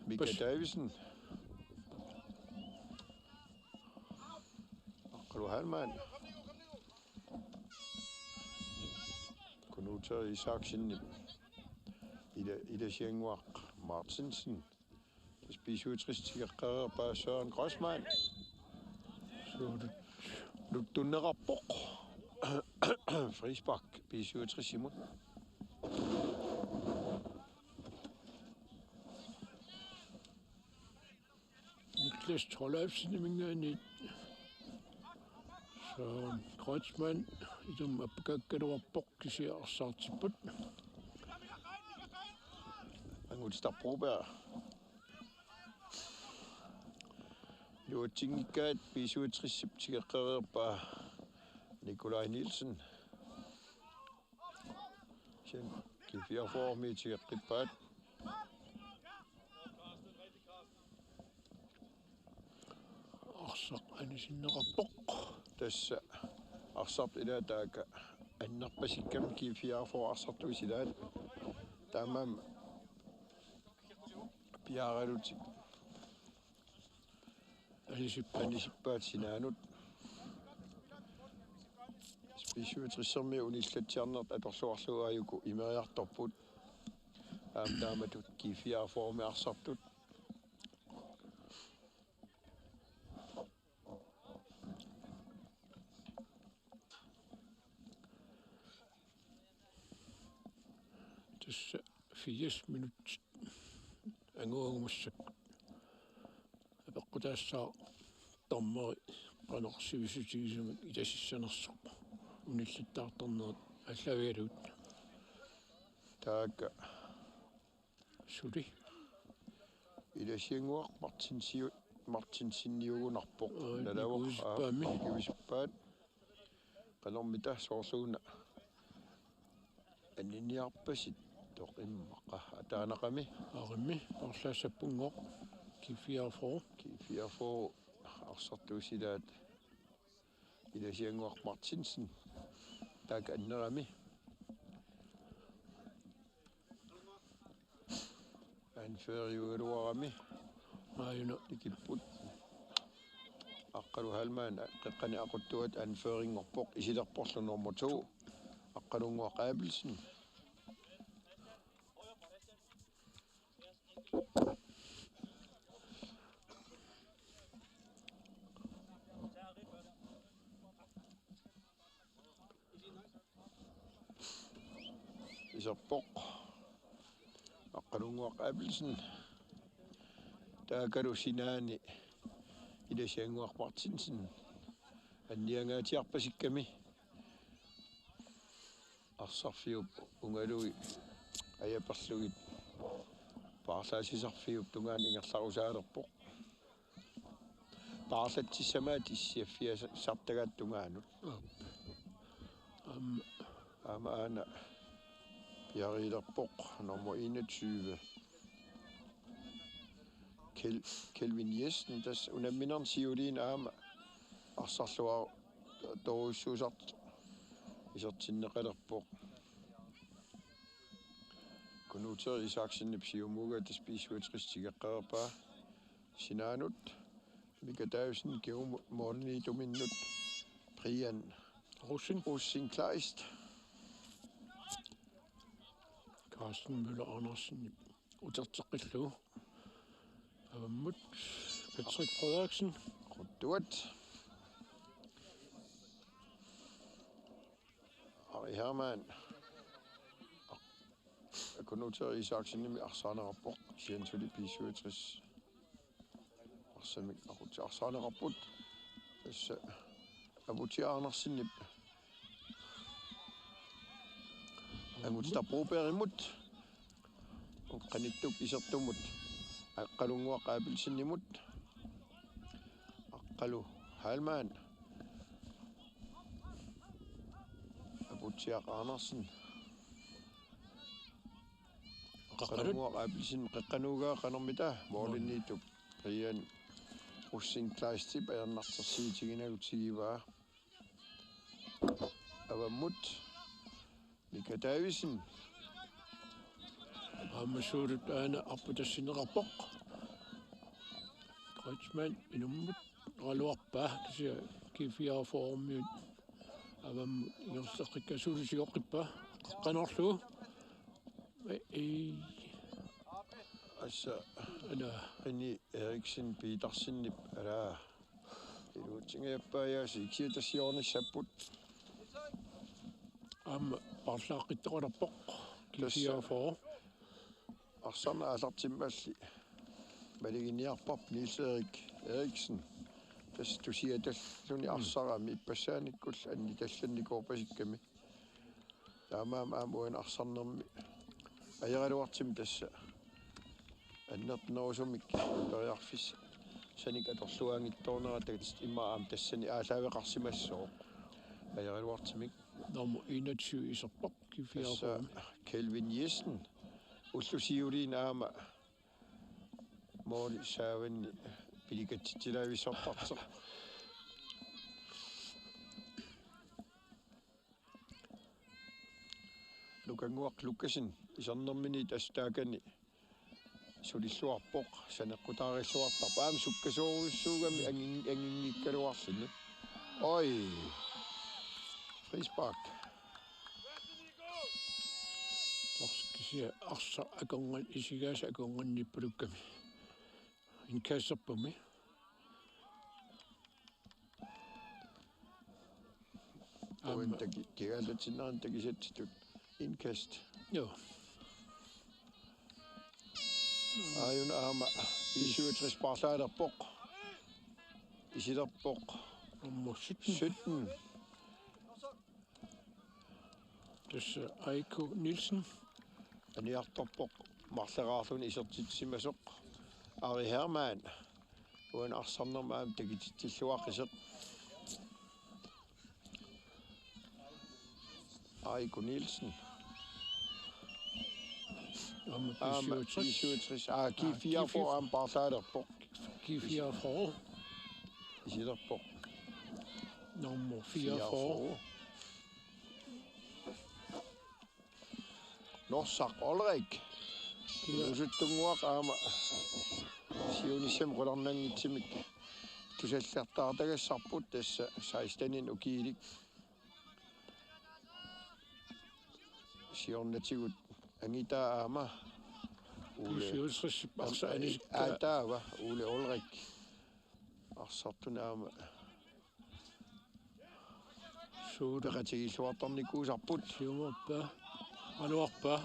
Mika Pas. Davidsen. Aqqalu Heilmann. Knud Thorvaldsen. Ila, Ilasiannguaq Martinsen. B syvogtres tigeqqareerpaa Søren Grossmann. Suut. Nuttunneqarpoq. Frispark B syvogtres-imut. Niklas Thorleifseniminngaanniit Søren Kreutzmann ilumut appakaakkaluarpoq kisianni arsaartipput. Angut Starbroberg. Iluatsinngikkaat B syvogtres-ip tigeqqareerpaa Nikolaj Nielsen. Sen G fireogfyrre-mi tigeqqippaat. Arsaq anisinneqarpoq. Tassa arsartut ilaat taakku annerpasikkami G fireogfyrre arsartuisa ilaat. Taamaammat piareerutik. Anisippaat. Anisippaat sinaanut. B syvogtres-ermiut unillatsiarneq atorluarlugu aajuku imeriartorput. Aamma taamatut G fireogfyrre-mi arsartut. Tassa firs minut anguagut massakkut apeqqutaassaaq dommeri qanoq sivisutigisumik ilasissanersoq unillattaartarnerat aallaavigalugu. Taakku. Suli. Ilasiannguaq Martinsiu-, Martinseniugunarpoq. Aa, nalavoq. Nikuisippaami. Aa, nikuisippaat. Qanormita soorluuna. Aniniarpasittoq immaqa ataanaqami. Arimmi, paarlaassappunngooq. G fireogfyrre. G fireogfyrre arsartuisa ilaat. Ilasiannguaq Martinsen. Taakku annerami. Anføriugaluarami. Aajuna. Tikipput. Aqqalu Heilmann qeqqani aquttuat anførinngorpoq isilerporlu nummer to. Aqqalunnguaq Abelsen. Iserpoq. Aqqalunnguaq Abelsen. Taakkualu sinaani Ilasiannguaq Martinsen. Anniangaatsiarpasikkami. Arsarfiup ungalui ajaperlugit paarlaassisarfiup tungaanut ingerlarusaalerpoq. Paarlatsissamaat issiaffiasartagaat tungaanut. Aap. Aamma. Aamma aana piareerpoq nummer enogtyve. Kel-, Kelvin Jessen, tassa unamminermi siuliini aamma arsarluar-, torujussuusartoq isertinneqalerpoq. Knud Thorvaldsenip siumuugaa tassa B syvogtres tigeqqareerpaa sinaanut. Mika Davidsen kingumut målimiittuminnut Brian Rosing. Rosing Kleist. Carsten Møller Andersen uterteqqillugu. Avammut Patrick Frederiksen. Quttuat. Ari Hermann. Knud Thorvaldsenimit arsaanerarpoq. Siansuli B syvogtres. Arsamik aqutsiarsaaneqarput. Tassa Aputsiaq Andersenip. Angutitaq Brobergimut. Qanittup isertumut. Aqqalunnguaq Abelsenimut. Aqqalu Heilmann. Aputsiaq Andersen. Qeqqanut. Aqqalunnguaq Abelsen qeqqanut qanormita målimiittup. Brian Rosing Kleistip ajornartorsiutiginagutsigivaa. Avammut Mika Davidsen. Aamma Suulut aana arpatassinneqarpoq. Kreutzmann inummut oqaluarpaa kisianni G fireogfyrre-miut avammut ingerlateqqikkaat, Suulut sigoqqippaa qeqqanorlu. Ei. Assa. Ana. Qini Eriksen Petersenip, ala. Iluatsingajappaajaasi, ikiatassiornissapput. Aamma paarlaaqqittoqalerpoq. Tassa G fireogfyrre. Arsarneq aallartimmalli maluginiarparput Niels Erik Eriksen. Tassa tusiatalluni arsarami ippassaanikkut annitallannikooppasikkami. Taamaammat aamma uani arsarnermi ajoraluartumik tassa annertunerusumik periarfissanik atorluaanngitsoornera takutit, immaqa aamma tassani aallaaveqarsimassooq ajoraluartumik. Nummer enogtyve iserpoq, tassa G fireogfyrre. Kelvin Jessen ullusiuliin aamma måli saavanni pilikatitsilaavissortartoq. Nukannguaq Lukassen isernermini tassa taakani sulilluarpoq, saneqqutaarilluartarpoq. Aamma sukkasoorujussuugami angin-, anginngikkaluarluni. Oj. Frispark. Tassa kisianni arsaq akorngan-, isigaasa akornganniippalukkami. Indkasterpummi. Aamma. Uani taki-, kigaallatsinnera takusassatut indkast. Joo. Aajuna aamma B syvogtres paarlaalerpoq. Isilerpoq. Nummer sytten. Sytten. Tassa Aiko Nielsen. Aniartorpoq marleraarluni isertitsimasoq. Ari Hermann. Uani arsarnermi aamma takutitsilluaqqisoq. Aiko Nielsen. Aamma B syvogtres. Aamma B syvogtres. Aa, G fireogfyrre aamma paarlaalerpoq. G fireogfyrre. Isilerpoq. Nummer fireogfyrre. Fireogfyrre. Norsaq Ulrik. Kina. Inuusuttunnguaq aamma siunissami qularnanngitsumik tusallertaartagassarput tassa seksteninik ukiulik. Siornatigut angitaa aamma Ole. Syvogtres arsaq anisikkaa. Aa, taava Ole Ulrik. Arsartuni aamma Suut. Peqatigiilluartarnikuusarput. Siumorpaa. Aluarpaa.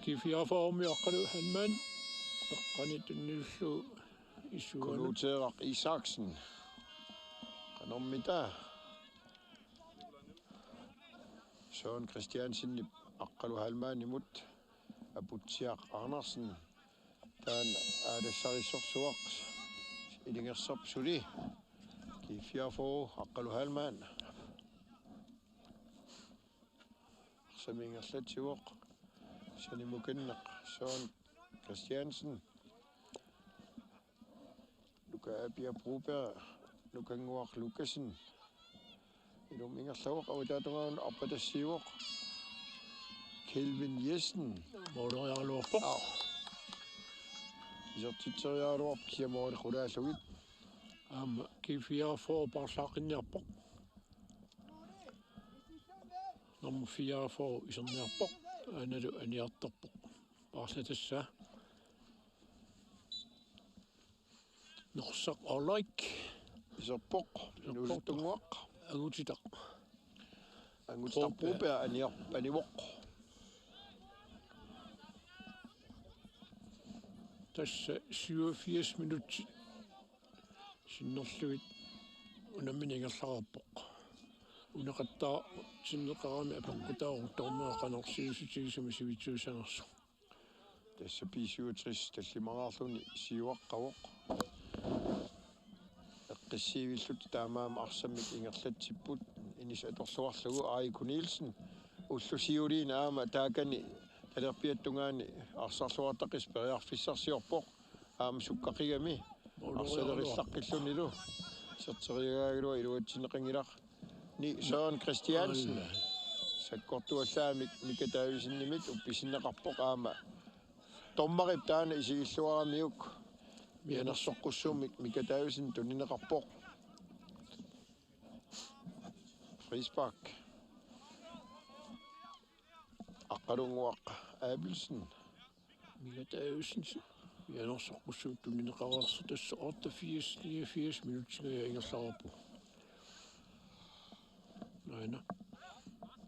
G fireogfyrre-mi Aqqalu Heilmann. Eqqani tunniullugu isuanut. Kuluteeraq Isaksen. Qanormita. Søren Christiansenip Aqqalu Heilmannimut. Aputsiaq Andersen. Taanna aalassarissorsuaq ilungersorput suli. G fireogfyrre, Aqqalu Heilmann. Arsamik ingerlatsivoq. Sanimukanneq Søren Christiansen. Nuka Apia Broberg, Nukannguaq Lukassen. Ilummut ingerlavoq, avataatungaanut arpatassiivoq. Kelvin Jessen. Måleriaraluarpoq. Aa. Isertitseriaraluarpoq, kisianni måli qulaallugit. Aamma G fireogfyrre paarlaaqqinniarpoq. Nummer fireogfyrre iserniarpoq. Aanalu aniartorpoq. Paarlatassaa. Norsaq Ulrik. Iserpoq. Iserpoq. Inuusuttunnguaq. Angutitaq. Angutitaq Broberg. Broberg aniar-, anivoq. Tassa syvogfirs minutsit Sinnerlugit unammineq ingerlareerpoq. Uneqattaartinneqarami apeqqutaavoq dommeri qanoq siusutigisumik sivitsuusanersoq. Tassa B syvogtres tallimaraarluni siuaqqavoq. Eqqissiivillutik taamaammat arsamik ingerlatsipput, inis atorluarlugu Aiko Nielsen. Ullut siuliini aamma taakani talerpiata tungaani arsarluartaqis periarfissarsiorpoq. Aamma sukkaqigami arsalerillaqqillunilu. Iserteriagaagaluaq iluatsinneqanngilaq. Ni Søren Christiansen. Sakkortuallaamik Mika Davidsenimit uppisinneqarpoq aamma. Dommerip taanna isigilluaramiuk. Mianersoqqussummik Mika Davidsen tunineqarpoq. Frispark. Aqqalunnguaq Abelsen. Mika Davidsen. Mianersoqqussummik tunineqareersoq tassa otteogfirs, niogfirs minutsingaja ingerlareerpoq. Aana.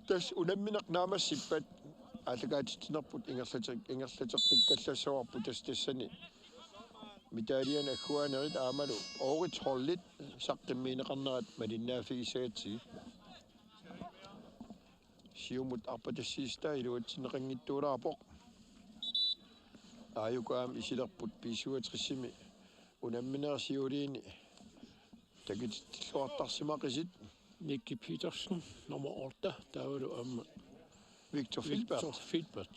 Tassa unammineq naammassippat aallakaatitsinerput ingerlate-, ingerlateqqikkallassavarput tassa tassani. Medaljen agguaanerit aammalu årets holdit saqqummiunneqarnerat malinnaaffigissagatsigit. Siumut arpatassiissutaa iluatsinneqanngitsuulaarpoq. Aajuku aamma isilerput B syvogtresimi unamminerit siuliini takutitsilluartarsimaqisit. Nicky Petersen, nummer otte, taavalu aamma Victor Filbert. Victor Filbert.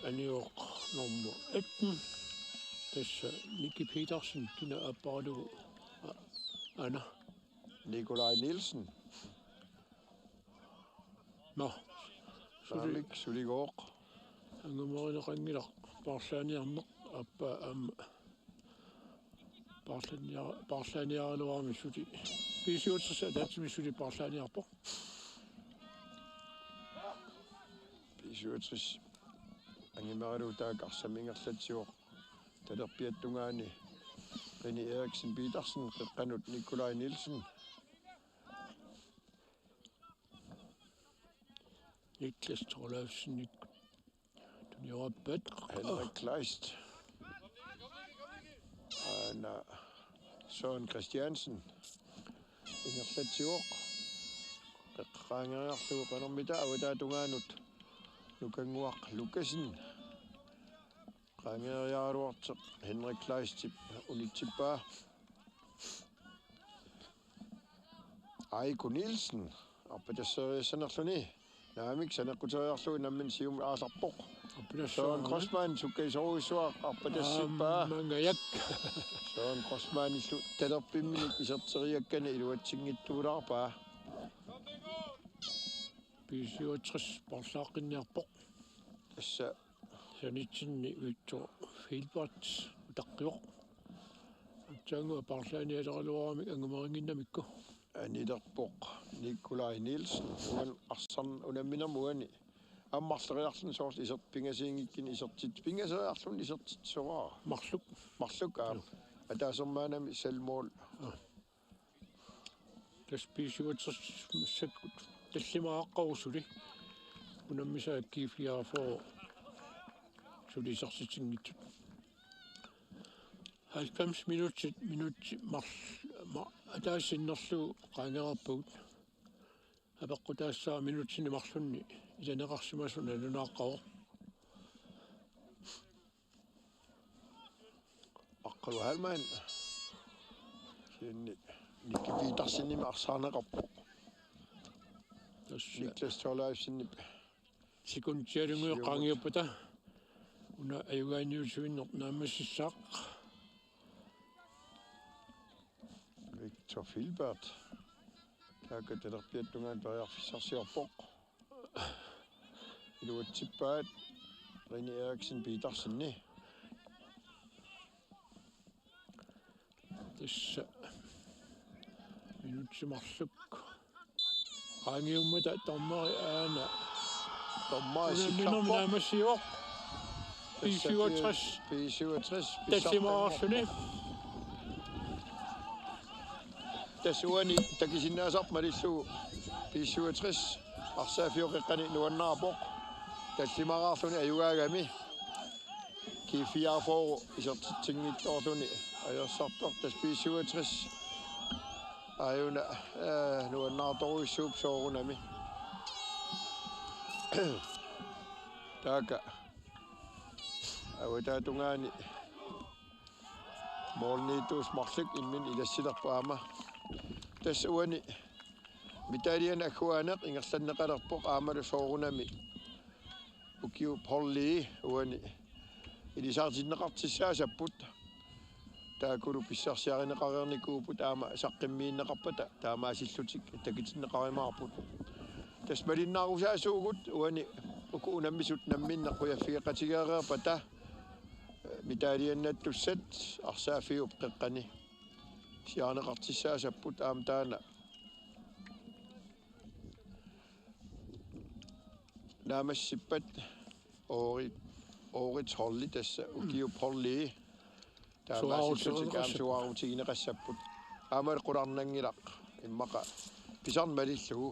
Anivoq nummer atten. Tassa Nicky Petersen, kina aapparalugu. A-, aana. Nikolaj Nielsen. Nå. Suli. Naamik, suligooq. Angumerineqanngilaq paarlaaniarneq, aappaa aamma paarlaania-, paarlaaniaraluarami suli. B syvogtres ataatsimik suli paarlaaniarpoq. B syvogtres angumeriarlugu taakku arsamik ingerlatsivoq. Talerpiata tungaani René Eriksen Petersen, qeqqanut Nikolaj Nielsen. Niklas Thorleifsen, Nik-, Tuniorappat. Henrik Kleist. Aana Søren Christiansen. Ingerlatsivoq. Qeqqaangeriarlugu qanormita avataa tungaanut. Nukannguaq Lukassen. Qaangeriaraluartoq Henrik Kleistip unitsippaa. Aiko Nielsen, arpatasseriassanerluni. Naamik, saneqquteriarlugu nammineq siumut aallarpoq. Arpatasseriarlugu. Søren Grossmann, sukkaisorujussuaq, arpatassippaa. Aamma ngajak. Søren Grossmannillu talerpimminik iserteriakkani iluatsinngitsuulaarpaa. B syvogtres paarlaaqqinniarpoq. Tassa sanitsinni Victor Filbert utaqqivoq. Aatsaannguaq paarlaanialeraluaramik angumerinnginnamikku. Anilerpoq Nikolaj Nielsen. Uani arsarn-, unamminermi uani. Aamma marloriarluni soorlu isert-, pingasuunngikkunik isertit-, pingasoriarluni isertitsisoraara. Marluk. Marluk, aap. Joo. Ataasermaanami selvmål. Aa. Tassa B syvogtres massakkut tallimaaqqavoq suli. Unammisaa G fireogfyrre suli isertitsinngitsut. Halvfems minutsit, minutsit marl-, ma-, ataaseq sinnerlugu qaangereerpagut. Apeqqutaassaaq minutsini marlunni ilaneqarsimasoq nalunaaqqavoq. Aqqalu Heilmann. Kisianni Nicky Petersenimit arsaarneqarpoq. Tassa. Niklas Thorleifsenip. Sekundialunnguit siumut qaangiuppata. Una ajugaaniutivinneq naammassissaaq. Victor Filbert. Taakku talerpiata tungaanut periarfissarsiorpoq. Iluatsippaat René Eriksen Petersenip. Tassa minutsit marluk qaangiummata dommeri aana. Dommeri unamminermi sikkarpoq. Naammassivoq. Tassa B syvogtres. B syvogtres. Tallimaaqqilluni. Tassa uani takusinnaasarput malillugu B syvogtres arsaaffiup qeqqani nuannaarpoq. Tallimaraarluni ajugaagami. G fireogfyrre isertitsinngitsoorluni. Ajorsartoq tassa B syvogtres. Aajuna, eh, nuannaartorujussuuvoq soorunami. Taakku. Avataata tungaani. Målniittuusoq marluk imminut ilassilerpoq aamma. Tassa uani medaljen agguaaneq ingerlanneqalerpoq aammalu soorunami ukiup holdii uani ilisaritinneqartussaassapput. Taakkulu pissarsiarineqareernikuupput aamma saqqummiunneqarpata taamaasillutik takutinneqarumaarput. Tassa malinnaarusaasuugut uani uku unammisut namminneq qujaffigeqatigeereerpata medaljinnattussat arsaaffiup qeqqani siaarneqartussaassapput aamma taanna naammassippat Oori-, Oorits holdi tassa ukiup holdii. Taamaasillutik aamma suaarutigineqassapput. Aamma qularnanngilaq immaqa pisarneq malillugu.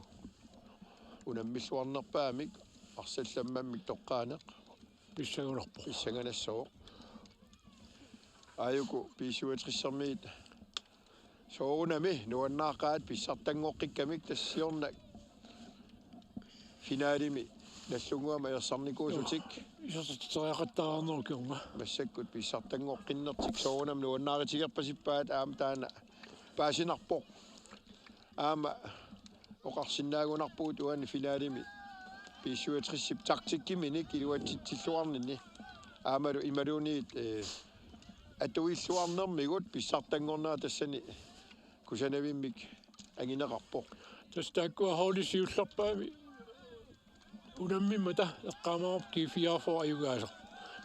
Unammilluarnerpaamik arsallammammik toqqaaneq. Pissanganarpoq. Pissanganassaaq. Aajuku B syvogtres-ermiit soorunami nuannaaqaat pissartanngoqqikkamik tassa siorna finalimi nallunnguamik ajorsarnikuusutik. Isertitseriaqattaarnerukiorma. Massakkut pissartanngoqqinnertik soorunami nuannaarutigerpasippaat aamma taanna paasinarpoq. Aamma oqarsinnaagunarpugut uani finalimi B syvogtres-ip taktikkiminik iluatsitsilluarninni. Aammalu imaluunniit, eh, atuilluarnermigut pissartanngornera tassani kusanavimmik angineqarpoq. Tassa taakkua holdit siullerpaamik unammimmata eqqaamavara G fireogfyrre ajugaasoq.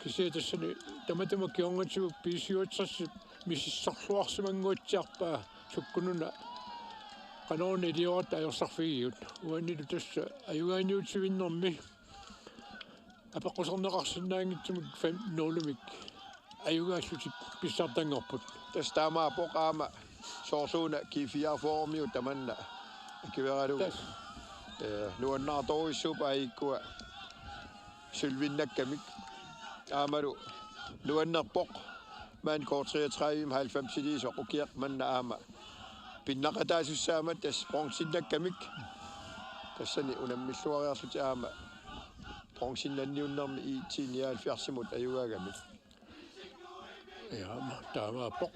Kisianni tassani tamatuma kingornatigut B syvogtres misissorluarsimannguatsiarpaa sukkununa qanoruna ilioratta ajorsarfigigut. Uanilu tassa ajugaaniutivinnermi apeqquserneqarsinnaanngitsumik fem nul-imik ajugaallutik pissartanngorput. Tassa taamaappoq aamma soorluuna G fireogfyrre-miut tamanna akueralugu. Tassa. Eh, nuannaartorujussuupput aajukkua sølvinnakkamik. Aammalu nuannerpoq maanna K treogtredive halvfemsiliisoq ukiaq manna aamma pinnaqataasussaammat tassa bronzeinnakkamik. Tassani unammilluariarlutik aamma bronzeinnanniunnermi I T nioghalvfjerds-imut ajugaagamik. Ja, aamma taamaappoq.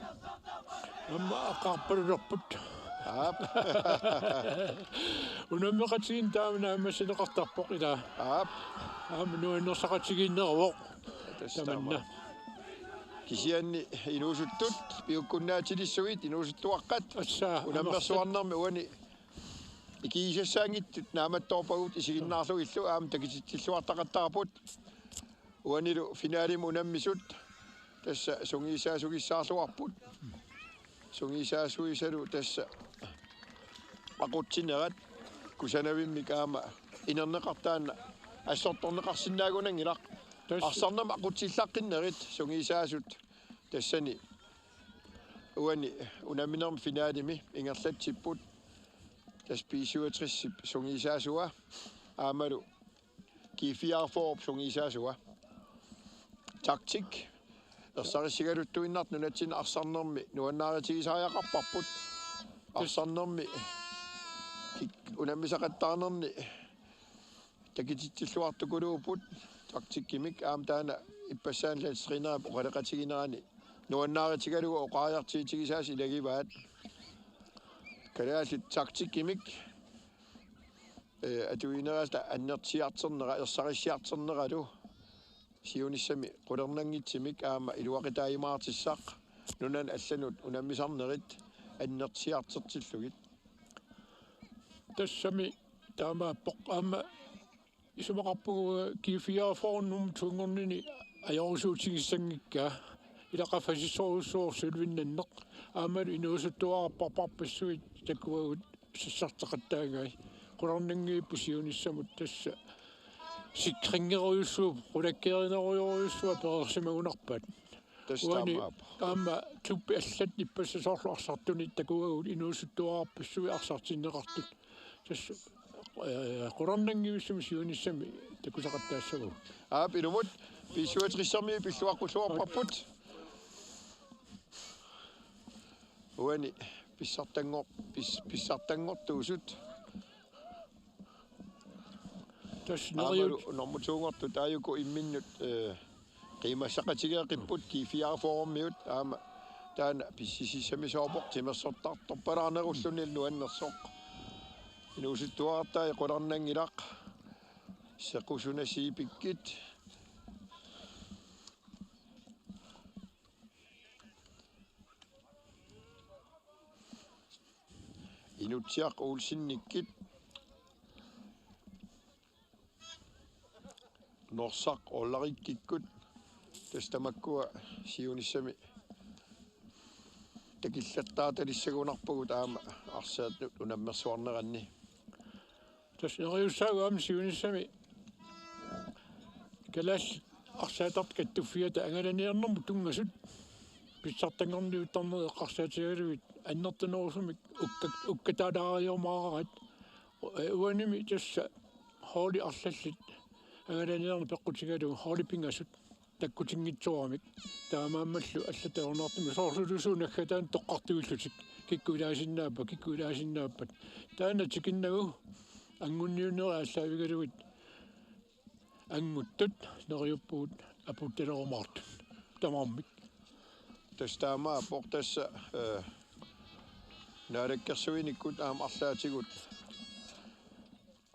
Aamma aqagu aappaluttorput. Aap. Unammeqatigiinneq taama naammassineqartarpoq ilaa. Aap. Aamma nuannersaqatigiinneruvoq. Tassa tamanna. Taama. Kisianni inuusuttut piukkunnaatilissuit inuusuttuaqqat. Assa, unammersuarnermi uani ikigisassaanngitsut naammattoorpagut isiginnaarlugillu aamma takutitsilluartaqattaarput. Uanilu finalimi unammisut tassa sungiusaasugissaarluarput. Sungiusaasuisalu tassa aqutsinerat kusanavimmik aamma inerneqartaanna assortorneqarsinnaagunanngilaq. Tassa. Arsarnermut aqutsillaqqinnerit sungiusaasut tassani uani unamminermi finalimi ingerlatsipput. Tassa B syvogtres-ip sungiusaasua aammalu G fireogfyrre-p sungiusaasua. Taktik. Ersarissigaluttuinnartoq nunatsinni arsarnermi nuannaarutigisariaqarparput. Arsarnermi kik-, unammisaqattaarnerni takutitsilluartukuluupput taktikkimik aamma taanna ippassaani landstrænerip oqaloqatiginerani nuannaarutigalugu oqariartuutigisaasa ilagivaat. Kalaallit taktikkimik, eh, atuinerata annertusiartornera, ersarissiartorneralu siunissami qularnanngitsumik aamma iluaqutaajumaartussaq nunanut allanut unammisarnerit annertusiartortillugit. Tassami taamaappoq aamma isumaqarpugut G fireogfyrre nummer to-nngornini ajorusuutigissanngikkaa ila qaffasissorujussuuvoq sølvinnanneq aammalu inuusuttuararparparpassuit takuagut sassartoqattaarngai qularnanngilaq siunissamut tassa sikringerujussuuvoq qulakkeerinerujorujussuaq pereersimagunarpaat. Tassa uani taamaappoq. Aamma klubbi allat ippassaq soorlu arsartunik takuagut inuusuttuararpassuit arsartinneqartut. Tassa, eh, qularnanngivissumik siunissami takusaqattaassavagut. Aap, ilumut B syvogtres-ermiut pilluaqqulluarparput. Uani pissartanngor-, pis-, pissartanngortuusut. Tassa Aammalu neriut. Normutuunngortut taajuku imminnut, eh, qiimassaqatigeeqipput G fireogfyrremiut aamma taanna pissisissamisoorpoq timersortartorpalaarnerulluni nuannersoq. Inuusuttuarartai qularnanngilaq. Sequsunasiipikkit. Inutsiaq Olsenikkit. Norsaq Ollarikkikkut. Tassa tamakkua siunissami takillattaartalissagunarpagut aamma arsaatnut unammersuarneranni. Tassa neriussaagut aamma siunissami kalaallit arsaattartut kattuffiata angalaniarnermut tunngasut pissartanngorniuttarnerit eqqarsaatigalugit annertunerusumik ukka-, ukkataalaariumaaraat. Ee, uanimi tassa holdit arlallit angalaniarneq peqqutigalugu holdit pingasut takkutinngitsoormata. Taamaammallu allatut ajornartumik soorlulussuit naggataanni toqqartuillutik. Kikkut ilaasinnaappat, kikkut ilaasinnaappat. Taanna tikinnagu angunniunnerit aallaavigalugit anguttut neriuppugut apuuttalerumaartut tamarmik. Tassa taamaappoq tassa, eh, naalakkersuinikkut aamma arlaatigut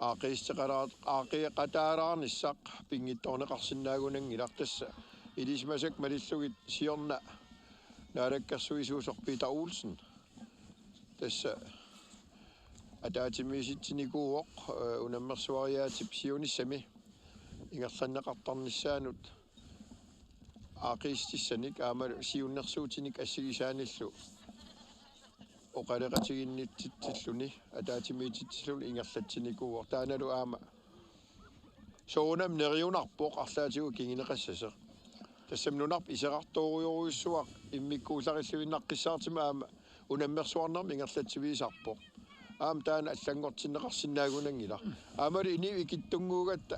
aaqqiisteqalaa-, aaqqieqataalaarnissaq pinngitsoorneqarsinnaagunanngilaq tassa ilisimasakka malillugit siorna naalakkersuisuusoq Peter Olsen. Tassa ataatsimiisitsinikuuvoq, eh, unammersuariaatip siunissami ingerlanneqartarnissaanut aaqqiissutissanik aammalu siunnersuutinik assigisaanillu oqaloqatiginnititsilluni ataatsimiititsilluni ingerlatsinikuuvoq. Taannalu aamma soorunami neriunarpoq arlaatigut kinguneqassasoq. Tassami nunarput iserartorujorujussuaq immikkuullarilluinnaqqissaartumik aamma unammersuarnermik ingerlatsivigisarpoq. Aamma taanna allanngortinneqarsinnaagunanngilaq. Aammalu inuit ikittunnguugatta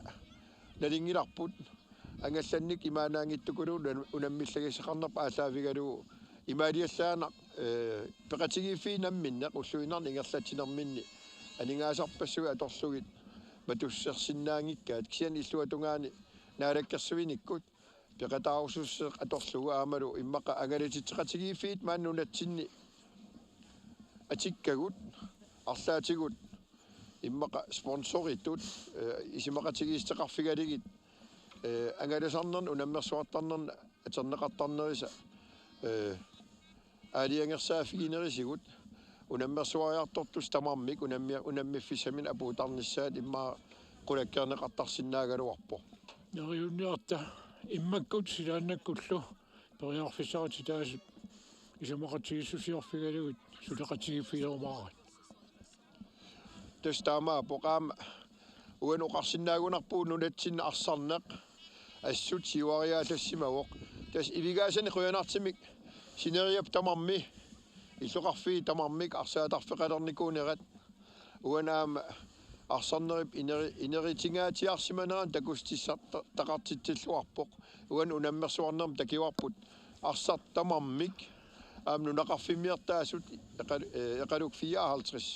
nalunngilarput angallanneq imaannaanngitsukulooq unam-, unammillagissaqarnerput aallaavigalugu imaaliallaannaq, eh, peqatigiiffiit namminneq ulluinnarni ingerlatsinerminni aningaasarpassuit atorlugit matussersinnaanngikkaat kisianni illuatungaani naalakkersuinikkut peqataarusussuseq atorlugu aammalu immaqa angalatitseqatigiiffiit maani nunatsinni atikkagut arlaatigut immaqa sponsoritut, eh, isumaqatigiissuteqarfigalugit, eh, angalasarnerni unammersuartarnerni atorneqartarnerisa, eh, aalajangersaaffiginerisigut unammersuariartortussat tamarmik unammia-, unammiffissaminnik apuuttarnissaat immaqa qulakkeerneqartarsinnaagaluarpoq. Neriunniarta immakkut silaannakkullu periarfissaritittaasut isumaqatigiissusiorfigalugit suleqatigiiffigilerumaaraat. Tassa taamaappoq aamma uani oqarsinnaagunarpugut nunatsinni arsarneq assut siuariaallassimavoq. Tassa Ivigaasanik qujanartumik sineriak tamarmi, illoqarfiit tamarmik arsaatarfeqalernikuunerat. Uani aamma arsarnerup ineri-, inerutingaatsiarsimanerannut takussutissarta-, taqartitsilluarpoq. Uani unammersuarnermut takuarput arsaq tamarmik aamma nunaqarfimmiortaasut eqa-, eh, eqaluk fireoghalvtreds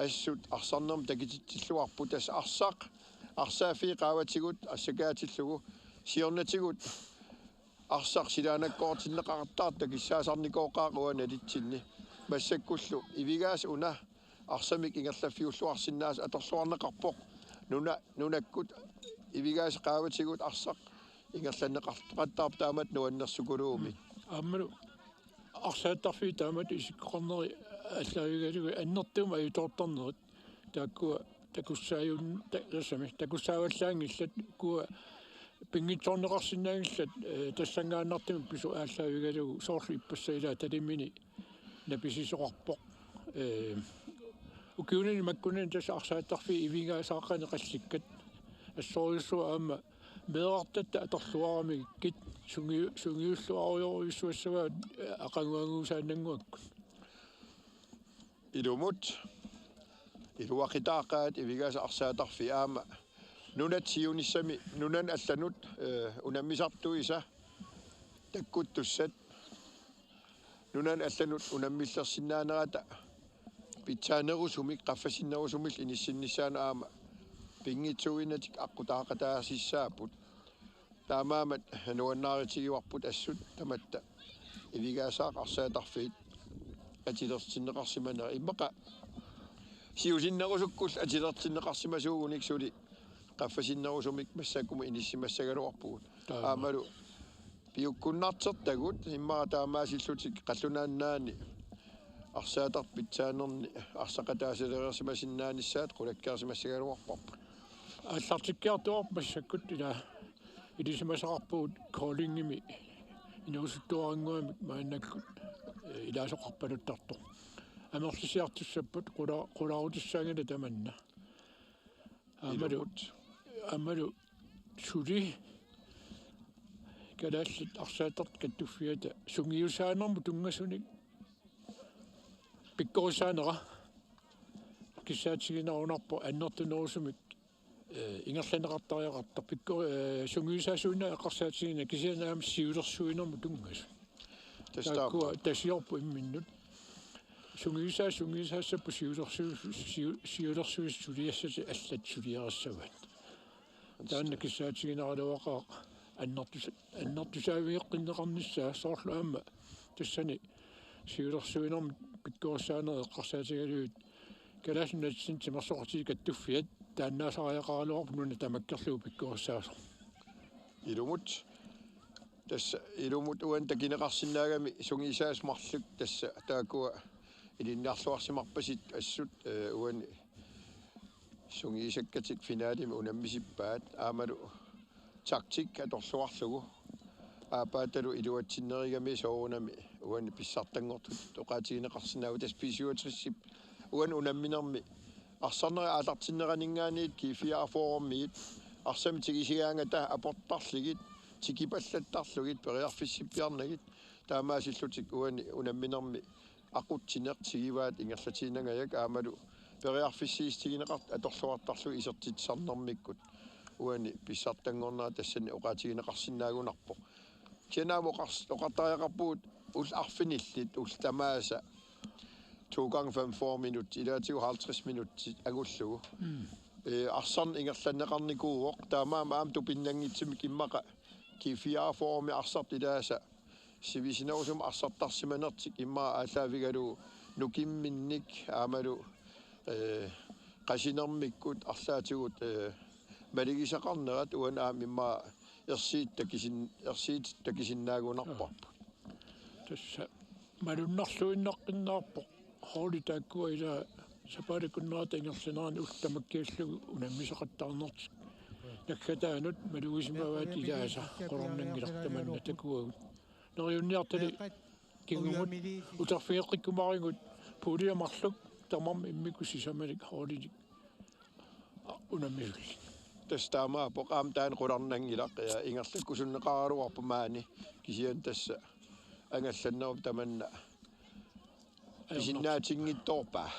assut arsarnermut takutitsilluarput. Tassa arsaq, arsaaffiit qaavatigut assakaatillugu siornatigut arsaq silaannakkoortinneqartartoq kissaasarnikooqaaq uani nalitsinni. Massakkullu Ivigaasa una arsamik ingerlaffiulluarsinnaasoq atorluarneqarpoq. Nuna-, nunakkut Ivigaasa qaavatigut arsaq ingerlanneqartoqattaarpoq taamatut nuannersukulugumik. Aammalu arsaattarfiit taamatut isikkoqarnerit aallaavigalugit annertuumik ajutoortarnerit taakkua takussaajun-, ta-, tassami takussaavallaanngillat, ukua pinngitsoorneqarsinnaanngillat, eh, tassanngaannartumik pisut aallaavigalugu soorlu ippassaq ilaat talimini napisisoqarpoq. Eh, ukiunini makkunani tassa arsaattarfiit Ivigaasaaqqaneq qallikkat assorujussuaq aamma meerartatta atorluaramikkit sungiu-, sungiulluarujorujussuassavaat, eh, aqaguaguusaannannguakkut. Ilumut iluaqutaaqqaat Ivigaasa arsaattarfik aamma nunat siunissami nunanut allanut, eh, unammisartuisa takkuttussat Nunani allanut unammillersinnaanerata pitsaanerusumik qaffasinnerusumillu inissinnissaanut aamma pinngitsuuinnatik aqqutaaqataasissaapput. Taamaammat nuannaarutigivarput assut tamatta ivigaasaaq arsaatarfiit atilertinneqarsimanera. Immaqa siusinnerusukkullu atilertinneqarsimasuugunik suli qaffasinnerusumik massakkumut inissimassagaluarpugut. Taama. Aammalu piukkunnartertagut immaqa taamaasillutik qallunaat nunaanni arsaatarfik pitsaanerni arsaqataasalereersimasinnaanissaat qulakkeersimassagaluarparput. Aallartikkiartuaarput massakkut ila ilisimasaqarpugut curlingimi inuusuttuarannguamik maannakkut, eh, ilaasoqarpaluttartoq. Amerlisiartussapput qula-, qularutissaanngilaq tamanna. Aammalu, ilumut. Aammalu suli kalaallit arsaatartut kattuffiata sungiusaanermut tunngasunik pikkorissaanera kissaatiginarunarpoq annertunerusumik, eh, ingerlanneqartariaqartoq pikko-, eh, sungiusaasuinnaat eqqarsaatigineq kisianni aamma siulersuinermut tunngasut. Tassa taama. Taakkua tasiorput imminnut. Sungiusaat sungiusaassapput siulersu-, siu-, siulersuisut suliassatik allat suliarissavaat. Taanna kissaatiginaraluaqaaq annertus-, annertusaavigeqqinneqarnissaa soorlu aamma tassani siulersuinermut pikkorissaaneq eqqarsaatigalugit Kalaallit Nunaatsinni Timersoqatigiit Kattuffiat taannaasariaqaraluarpoq nuna tamakkerlugu pikkorissaasoq. Ilumut. Tassa ilumut uani takineqarsinnaagami sungiusaasut marluk tassa taakkua ilinniarluarsimarpasik assut, eh, uani sungiusakkatik finalemi unammisippaat aammalu taktik atorluarlugu aappaatalu iluatsinnerugami soorunami uani pissartanngortutut oqaatigineqarsinnaavoq tassa B syvogtresip uani unamminermi arsarnerit aallartinneraninngaanniit G fireogfyrremiit arsamik tigusissaangata aportarlugit tikipallattarlugit periarfissippiarnagit taamaasillutik uani unamminermi aqutsineq tiguaat ingerlatiinangajak aammalu periarfissiissutigineqartut atorluartarlugit isertitsisarnermikkut uani pissartanngornera tassani oqaatigineqarsinnaagunarpoq. Kisianni aamma oqars-, oqartariaqarpugut ullut arfinillit ullut tamaasa to gange femogfyrre minutsit ilaatigut halvtreds minutsit angullugu. Mm. Eh, arsarneq ingerlanneqarnikuuvoq taamaammat aamma tupinnanngitsumik immaqa G fireogfyrremi arsartut ilaasa sivisunerusumik arsartarsimanertik immaqa aallaavigalugu nukimminnik aammalu, eh, qasunermikkut arlaatigut, eh, malugisaqarnerat uani aamma immaqa ersiit takusin-, ersiit takusinnaagunarparput. Tassa malunnarluinnaqqinnaarpoq holdit taakkua ila sapaatip akunnerata ingerlanerani ullut tamakkiillugu unammisaqattaarnertik. Naggataanut malugisimavaat ilaasa qularnanngilaq tamanna takuagut. Neriunniartali kingumut uterfigeqqikkumaarigut puulia marluk tamarmik immikkut sisamanik holdit unammisullit. Tassa taamaappoq aamma taanna qularnanngilaq ja ingerlakkusunneqaraluarpoq maani kisianni tassa angallannerup tamanna pisinnaatinngitsoorpaa.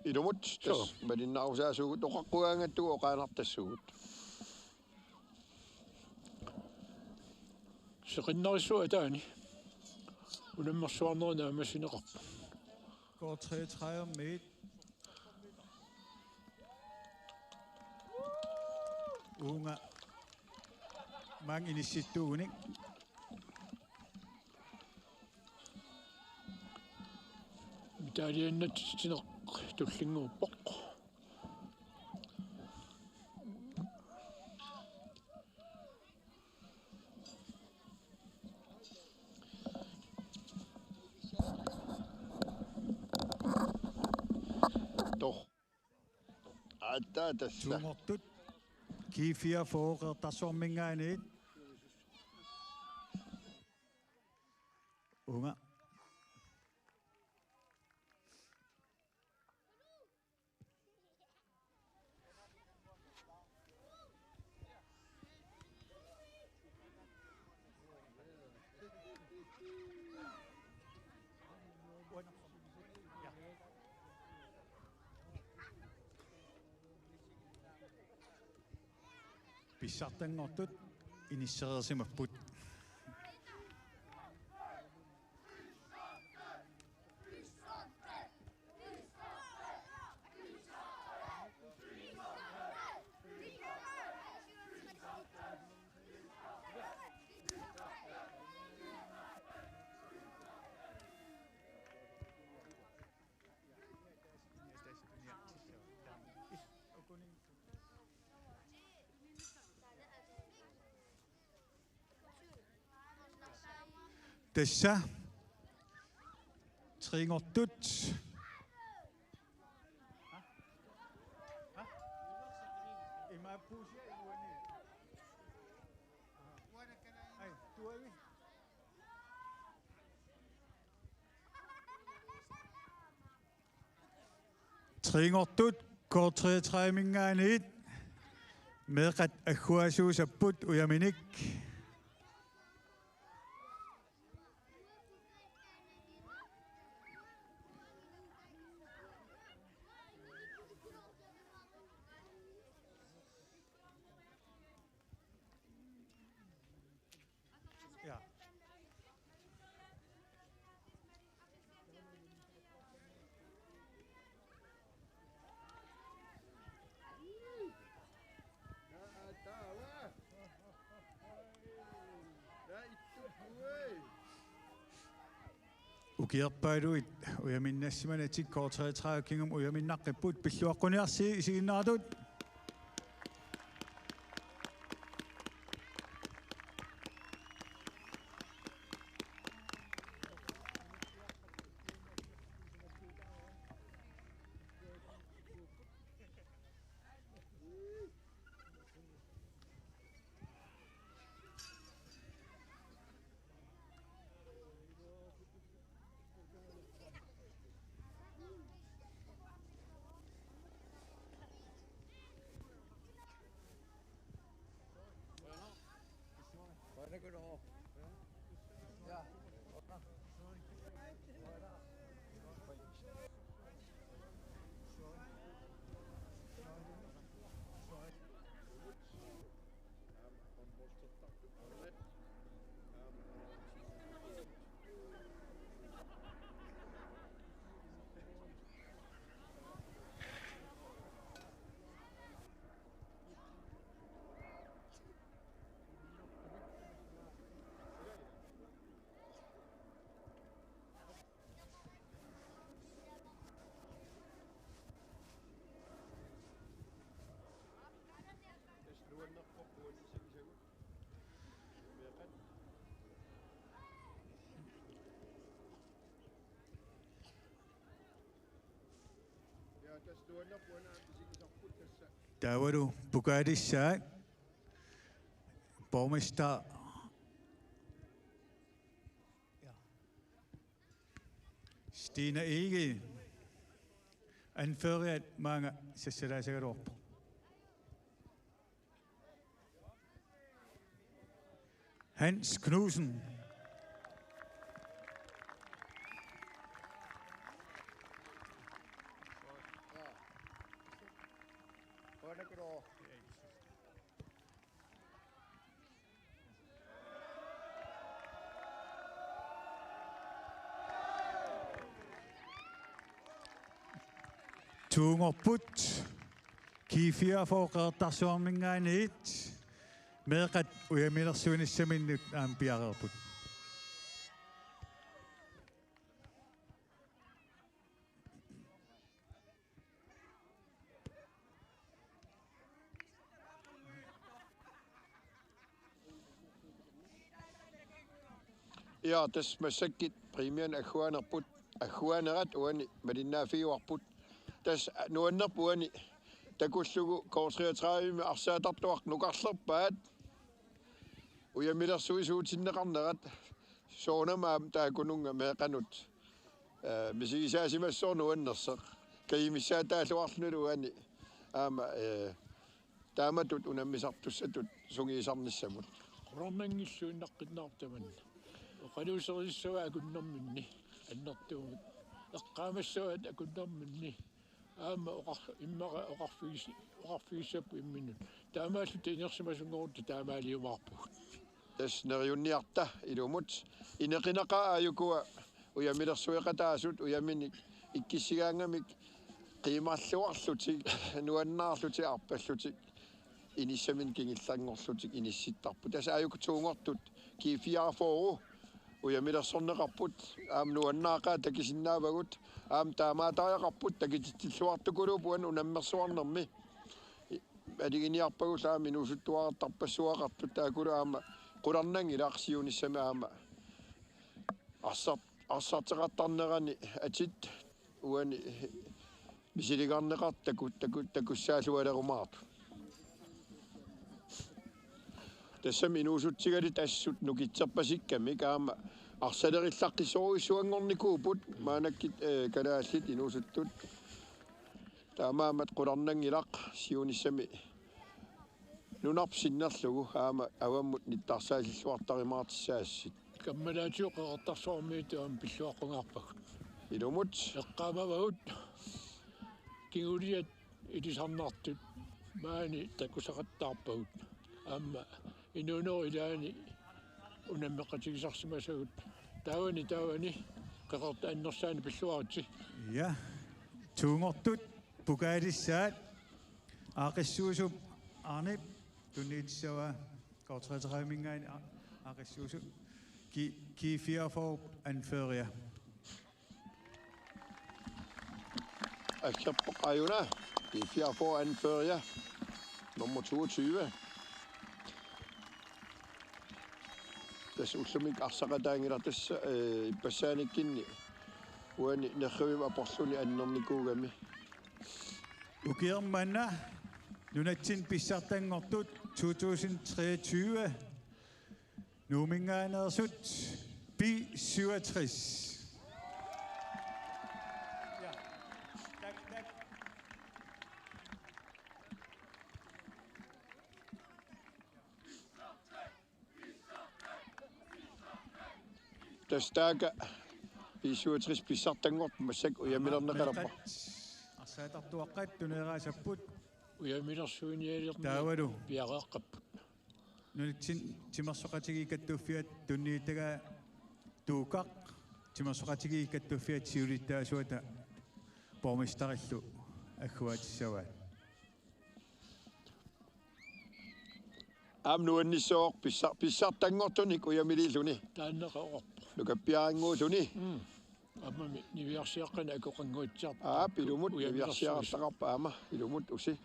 Ilumut tassa malinnarusaasugut oqaqqugaangattugut oqaannartassugut. Seqinnarissuaq ataani unammersuarneri naammassineqarput. K treogtredive midt. Uunga maanga inissittuugunik. Medaljennatsitsineq tullinnguuppoq. Tor. Aatsaat tassa. Tuungortut G fireogfyrre Qeqertarsuarminngaanniit. Uunga. Pissartanngortut inissereersimapput. Tassa. Trinngortut. Ima puusia iluani. Ai, tuavi. Trinngortut K treogtredive-minngaanniit meeqqat agguaasuussapput ujaminik. Ja. Ukiorpaaluit ujaminnassimanatik K treogtredive kingumut ujaminnaqipput, pilluaqquniarsi isiginnaaratut. Taavalu pokaalissaat borgmester. Ja. Stine Egede. Anføreriat maanga sassalaasagaluarpoq. Hans Knudsen. Tuungorput G fireogfyrre Qeqertarsuarminngaanniit meeqqat ujamilersuinissaminnut aamma piareerput. Ja, tassa massakkut præmiani agguaanerput, agguaanerat uani malinnaaffigaarput. Tassa nuannerpoq uani takullugu K treogtredive-mi arsaattartuartut nukarlerpaat. Ujamilersuisuutinneqarnerat soorunami aamma taakkununnga meeqqanut, eh, misigisaasimassaaq nuannersoq. Kajumissaataalluarlunilu uani aamma, eh, taamatut unammisartussatut sungiusarnissamut. Qularnanngilluinnaqqinnaarpoq tamanna. Oqaluuserissavaat akunnerminni annertuumik. Eqqaamassavaat akunnerminni. Aamma oqar-, immaqa oqarfigis-, oqarfigissapput imminnut. Taamaalluta inersimasunngorutta taamaaliumaarpugut. Tassa neriunniarta ilumut. Ineqinaqaat aajukua ujamilersueqataasut ujaminik ikkussigaangamik qiimarluarlutik, nuannaarlutik, arpallutik. Inissaminnik kingullerngorlutik inissittarput. Tassa aajuku tuungortut G fireogfyrre ujamilersorneqarput, aamma nuannaaqaat takusinnaavagut, aamma taamaatariaqarput takutitsilluartukuluupput uani unammersuarnermi. Aliginiarpagullu aamma inuusuttuartarpassuaqartut taakkulu aamma qularnanngilaq siunissami aamma arsart-, arsarteqartarnerani atit uani misiligarneqartut taku-, taku-, takussaallualerumaartut. Tassami inuusutsigaluta assut nukitserpasikkamik aamma arsalerillaqqissorujussuanngornikuupput maannakkut, eh, kalaallit inuusuttut. Taamaammat qularnanngilaq siunissami nunarput sinnerlugu aamma avammut nittarsaasilluartarumaartussaassasut. Kammalaatigut Qeqertarsuarmiut aamma pilluaqqungaarpagut. Ilumut. Eqqaamavagut kinguliat ilisarnartut maani takusaqattaarpagut. Aamma inuunerup ilaani unammeqatigisarsimasagut. Taavani, taavani, Qeqertap annersaani pilluaritsi. Ja, tuungortut pokalissaat Aaqqissuusup Arnip tunniutissavaa, K treogtredive-minngaanniit Aa-, Aaqqissuusup G-, G fireogfyrre anfører. Asserpoq aajuna, G fireogfyrre anfører, nummer toogtyve. Tassa ullumikkut arsaqataanngilaq tassa, eh, ippassaaniikkunni uani nerrivimmi aporluni annernikuugami. Ukioq manna nunatsinni pissartanngortut to tusind treogtyve Nuumminngaanneersut B syvogtres. Tassa taakku B syvogtres pissartanngortut massakkut ujamilerneqalerput. Arsaattartuaqqat tuneeraasapput. Ujamilersuinialerni taavalu piareeqqapput. Nunatsinni Timersoqatigiit Kattuffiat tunniuttagaa Tuukaq, Timersoqatigiit Kattuffiat siulittaasuata borgmesterillu agguaatissavaat. Aamma nuannissaaq pissa-, pissartanngortunik ujamiliilluni. Taanna qaqorpoq. Nukappiarannguulluni. Mm. Aammami niviarsiaqqanik akoqannguatsiarpoq. Aap, ilumut ujamilersuis. Niviarsiarartaqarpoq aamma, ilumut usi.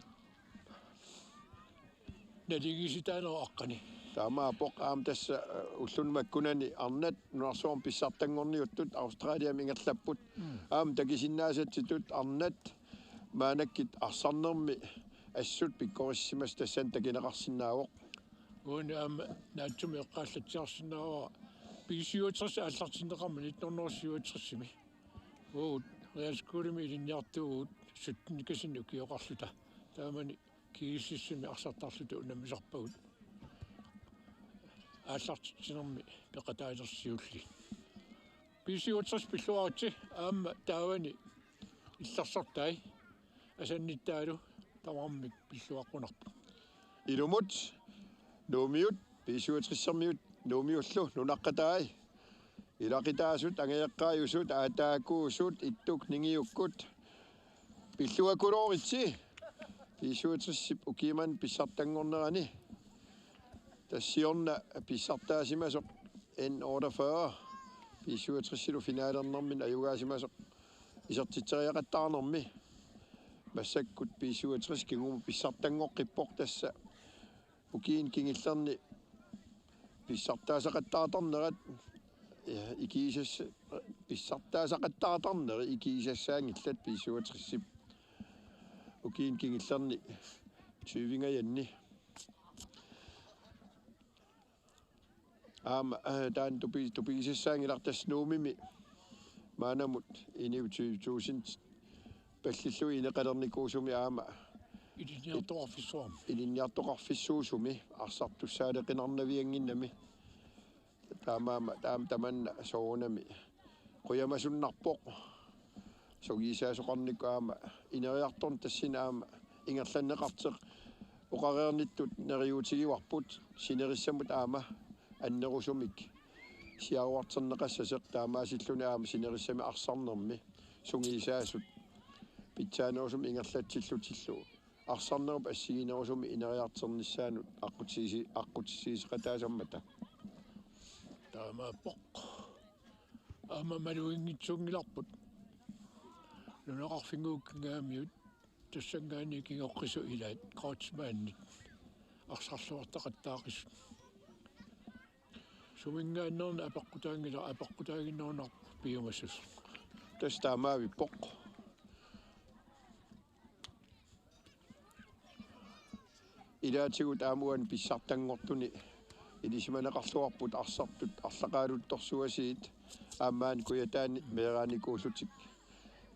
Naligiissitaanerup aqqani. Taamaappoq aamma tassa, eh, ulluni makkunani arnat nunarsuarmi pissartanngorniuttut Australiami ingerlapput. Mm. Aamma takusinnaasatsitut arnat maannakkut arsarnermi assut pikkorissimasut tassani takuneqarsinnaavoq. Uani aamma naatsumik eqqaallatsiarsinnaavara B syvogtres aallartinneqarmat nitten hundrede syvogtresimi. Uagut realskolemi ilinniartuuvugut syttenikasinik ukioqarluta. Taamani G S S-imi arsartarluta unammisarpagut. Aallartitsinermi peqataalersiulli. B syvogtres pilluaritsi aamma taavani illersortai asannittaalu tamarmik pilluaqqunarput. Ilumut Nuummiut, B syvogtres-ermiut Nuummiullu nunaqqatai. Ilaqutaasut, angajoqqaajusut, aataakkuusut, ittuk ningiukkut. Pilluaqqulooritsi. B syvogtres-ip ukiumanna pissartanngornerani. Tassa siorna pissartaasimasoq N otteogfyrre. B syvogtres-ilu finalernermini ajugaasimasoq isertitseriaqattaarnermi. Massakkut B syvogtres kingumut pissartanngoqqippoq tassa. Ukiuni kingullerni pissartaasaqattaartarnerat, eh, ikiisas-, pissartaasaqattaartarneri ikiisassaanngillat B syvogtres-ip ukiuni kingullerni tyvengajanni. Aamma, eh, taanna tupi-, tupigisassaanngilaq tassa Nuummimi maannamut iniup tyve tusind pallillugit ineqalernikuusumi aamma ilinniartoqarfissuarmi. Ilinniartoqarfissuusumi arsartussaaleqinarnaviannginnami. Taamaammat taama tamanna soorunami qujamasunnarpoq. Sungiusaasoqarnikkut aamma ineriartorneq tassani aamma ingerlanneqartoq oqareernittut neriuutigivarput sinerissamut aamma annerusumik siaruarterneqassasoq taamaasilluni aamma sinerissami arsarnermi sungiusaasut pitsaanerusumik ingerlatsillutillu arsarnerup assiginerusumik ineriartornissaanut aqqutisi-, aqqutissiuuseqataasammata. Taamaappoq. Aamma maluginngitsuunngilarput. Nunaqarfinnguup kangaamiut tassanngaanniit kingoqqisut ilaat Kreutzmannit arsarluartaqattaaqisut. Suminngaanneerneq apeqqutaanngilaq, apeqqutaaginnarunarpoq piumassuseq. Tassa taamaavippoq. Ilaatigut aamma uani pissartanngortuni ilisimaneqarluarput arsartut arlaqaaluttorsuasiit aamma maani Kujataani meeraanikuullutik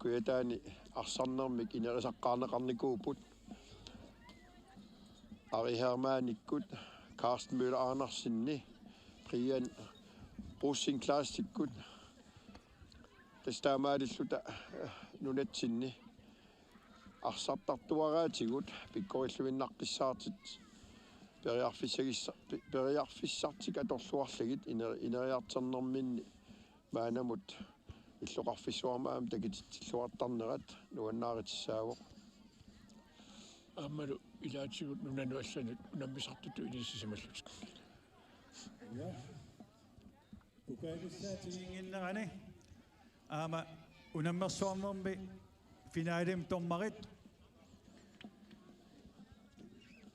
Kujataani arsarnermik inerisaqqaarneqarnikuupput. Ari Hermannikkut, Carsten Møller Andersenni, Brian Rosing Kleistikkut, tassa taamaalilluta, eh, nunatsinni arsartartuaraatigut pikkorilluinnaqqissaartut periarfissagissa-, pe-, periarfissartik atorluarlugit iner-, ineriartornerminni maannamut illoqarfissuarmi aamma takutitsilluartarnerat nuannaarutissaavoq. Aammalu ilaatigut nunanut allanut unammisartutut inissisimallutik. Pokalissaatiginnginnerani aamma unammersuarnermi finalemi dommerit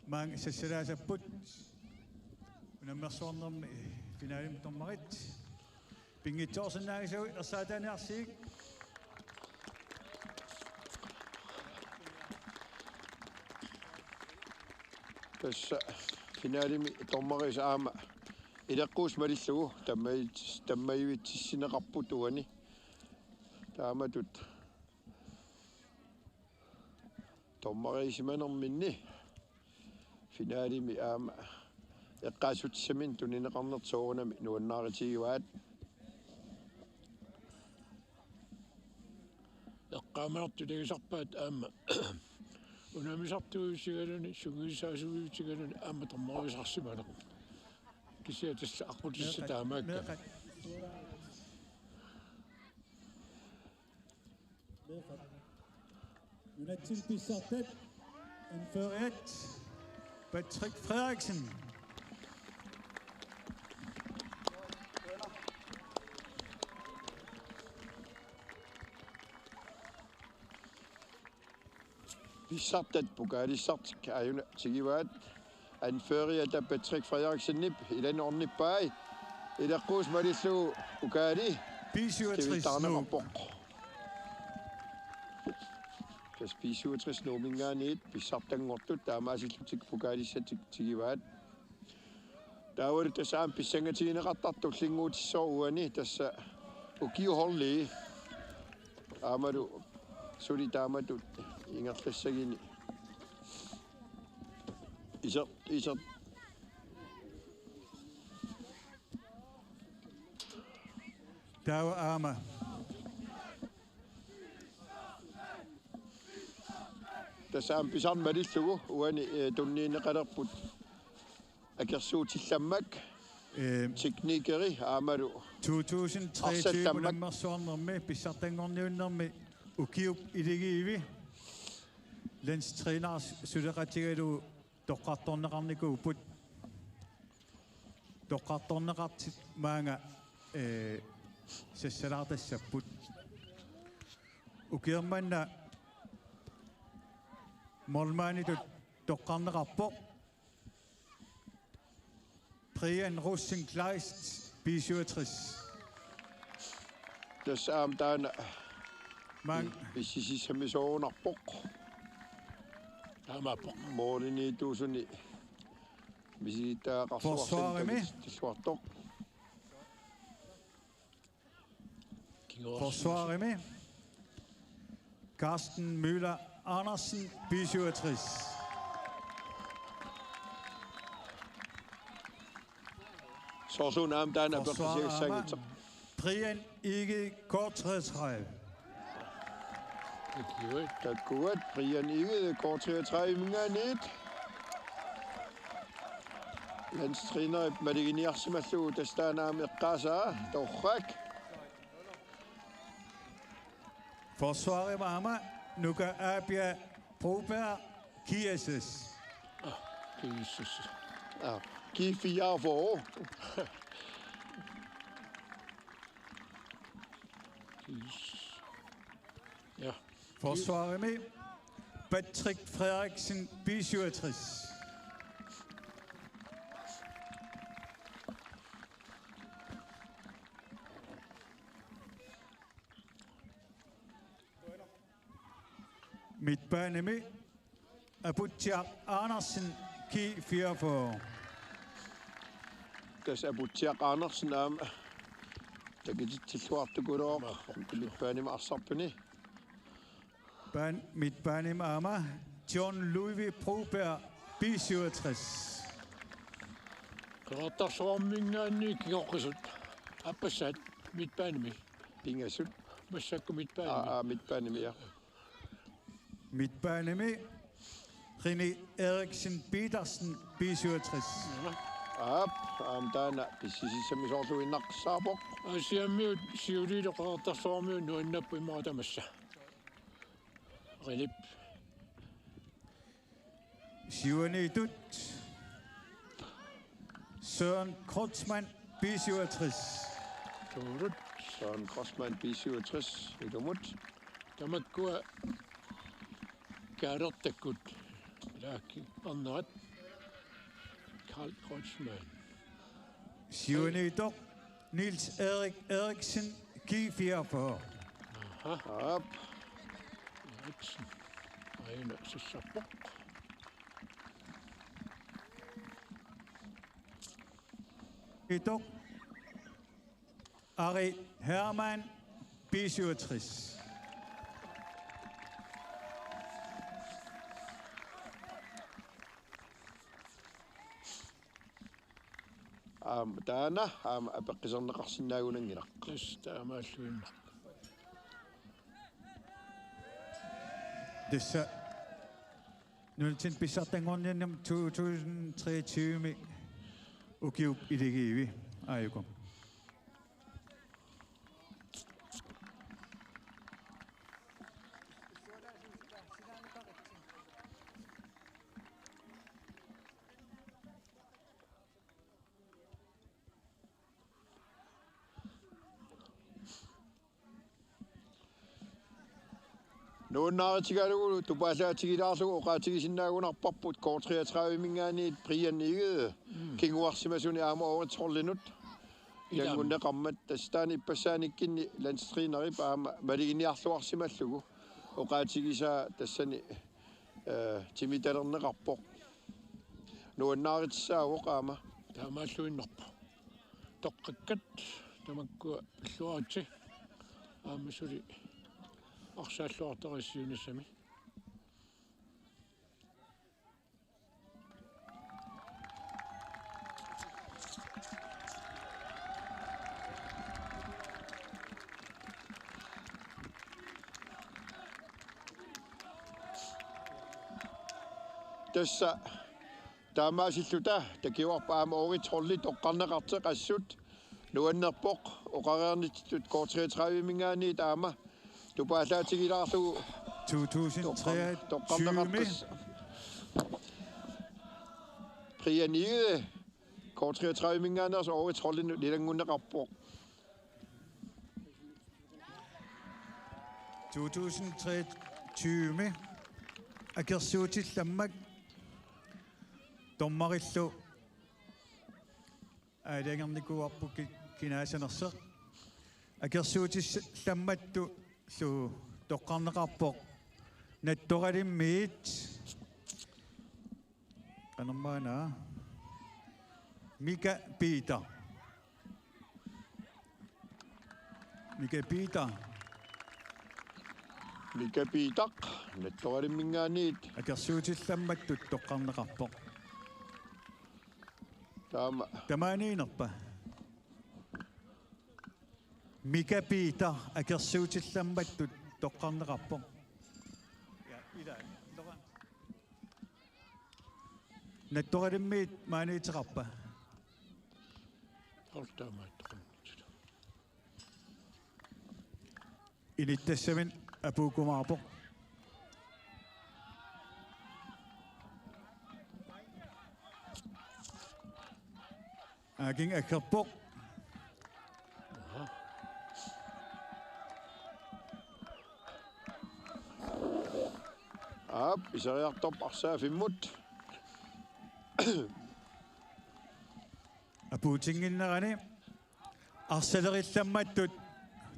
maanga sassaraasapput. Unammersuarnermi finalemi dommerit pinngitsoorsinnaagisagut ersaataaniarsigik. Tassa finalemi dommeriusoq aamma ileqquusoq malillugu tammajut-, tammajuvitsissinneqarput uani. Taamatut dommeriusimanerminni finalemi aamma eqqaassutissaminnik tunineqarnertik soorunami nuannaarutigivaat. Eqqaamanartut ilagisarpaat aamma unammisartuutigaluni sungiusaasuutigaluni aamma dommeriusarsimaneq. Kisianni tassa aqqutissat taamaakkami. Meeqqat. Nunatsinni pissartat. Anføreriat Patrick Frederiksen. Pissartat pokaalissartik aajuna tigivaat. Anføreriata Patrick Frederiksenip ilani ornippai. Ileqquusoq malillugu pokaali B syvogtres Nuuk. Tivittarineqarpoq. Tassa B syvogtres Nuuminngaanniit pissartanngortut taamaasillutik pokaalissatik tigivaat. Taavalu tassa aamma pissangatigineqartartoq tullinnguutissooq uani tassa ukiut holdii. Aammalu suli taamatut ingerlassaguni. Iser-, iser-, Taava aamma. Tassa aamma pisarneq malillugu uani, eh, tunniunneqalerput akersuutillammak, eh, teknikeri aammalu to tusind treogtyve arsallammak. Unammersuarnermi pissartanngorniunnermi ukiup iligiivi landstræner suleqatigalugu toqqartorneqarnikuupput. Toqqartorneqartut maanga, eh, sassalaartassapput. Ukioq manna målmanditut toqqarneqarpoq Brian Rosing Kleist, B syvogtres. Tassa aamma taanna maanga pi-, pisisissamisoorunarpoq. Taamaappoq. Målimiittuusuni misigittagaqarsuarsinnit forsvarimi takutitsilluartoq. Forsvarimi Carsten Møller Andersen, B syvogtres. Soorlu aamma taanna forsvarimi apeqqutigissaanngitsoq. Brian Egede, K treogtredive. Takuat, Brian Egede, K treogtredive-minngaanniit. Landstræneri maluginiarsimallugu tassa taanna aamma eqqaasaa, torrak. Forsvarimi aamma Nuka Aapia Broberg, G S S. G S S. Ah, G fireogfyrre. Ja. Forsvarimi Patrick Frederiksen, B syvogtres. Midtbanemi Aputsiaq Andersen, G fireogfyrre. Tassa Aputsiaq Andersen aamma takutitsilluartukuluuvoq midtbanemi arsartuni. Ban-, midtbanemi aamma John Ludvig Broberg, B syvogtres. Qeqertarsuarminngaanniit kingoqqisut. Aappassaat midtbanemi. Pingasut. Massakkut midtbanemi. Aa, aa, midtbanemi, ja. Midtbanemi René Eriksen Petersen, B syvogtres. Ja. Aap, aamma taanna pissisissami soorluinnaqqissaarpoq. Aasiammiut siuliilu Qeqertarsuarmiut nuannapput immaqa tamassa. Rilip. Siuaniittut Søren Kreutzmann, B syvogtres. Tuulut. Søren Kreutzmann, B syvogtres, ilumut. Tamakkua Kaalertakkut. Ilaakki arnerat. Karl Kreutzmann. Siuaniittoq Niels Erik Eriksen, G fireogfyrre. Aha. Aap. Eriksen. Aina sassarpoq. Ittoq Ari Hermann, B syvogtres. Aamma taanna aamma apeqquserneqarsinnaagunanngilaq. Tassa taamaalluinnarpoq. Tassa nunatsinni pissartanngorniannami to tusind treogtyve-mi ukiup iligiivi aajuku. Nuannaarutigalugu tupaallaatigilaarlugu oqaatigisinnaagunarparput K treogtredive-minngaanniit Brian Egede, mm, kinguarsimasunik aamma Årets Holdinut. Ilaa. Ilanngunneqarmat tassa taanna ippassaaniikkunni landstrænerip aamma maluginiarluarsimallugu oqaatigisaa tassani, eh, timitalerneqarpoq. Nuannaarutissaavoq aamma. Taamaalluinnarpoq. Toqqakkat tamakkua pilluaritsi aamma suli arsaalluartariaqarsinnaassami. Tassa taamaasilluta takuarput aamma Årets Holdi toqqarneqartoq assut nuannerpoq oqareernittut K treogtredive-minngaanniit aamma tupaallaatigilaarlugu to tusind treogtyve. Toqqarneqartoq. Brian Egede K treogtredive-minngaanneersoq Årets Holdinut ilanngunneqarpoq. To tusind treogtyve-mi akersuutillammak dommerillu aalajangernikuuarput ki-, kinaasanersoq. Akersuutillammattullu toqqarneqarpoq Nattoralimmit. Qanormaana? Mika Peter. Mika Peter. Mika Peter, Nattoralimminngaanniit. Akersuutillammattut toqqarneqarpoq. Taama. Tamaaniinerpa? Mika Peter, akersuutillammattut toqqarneqarpoq. Nattoralimmiit maaniitseqarpa? Taamaattoqarnitsillu. Inittassamin apuukkumaarpoq. Aaking akkerpoq. Aap, iseriartorpoq arsaaffimmut. Apuutinnginnerani arsaleriallammattut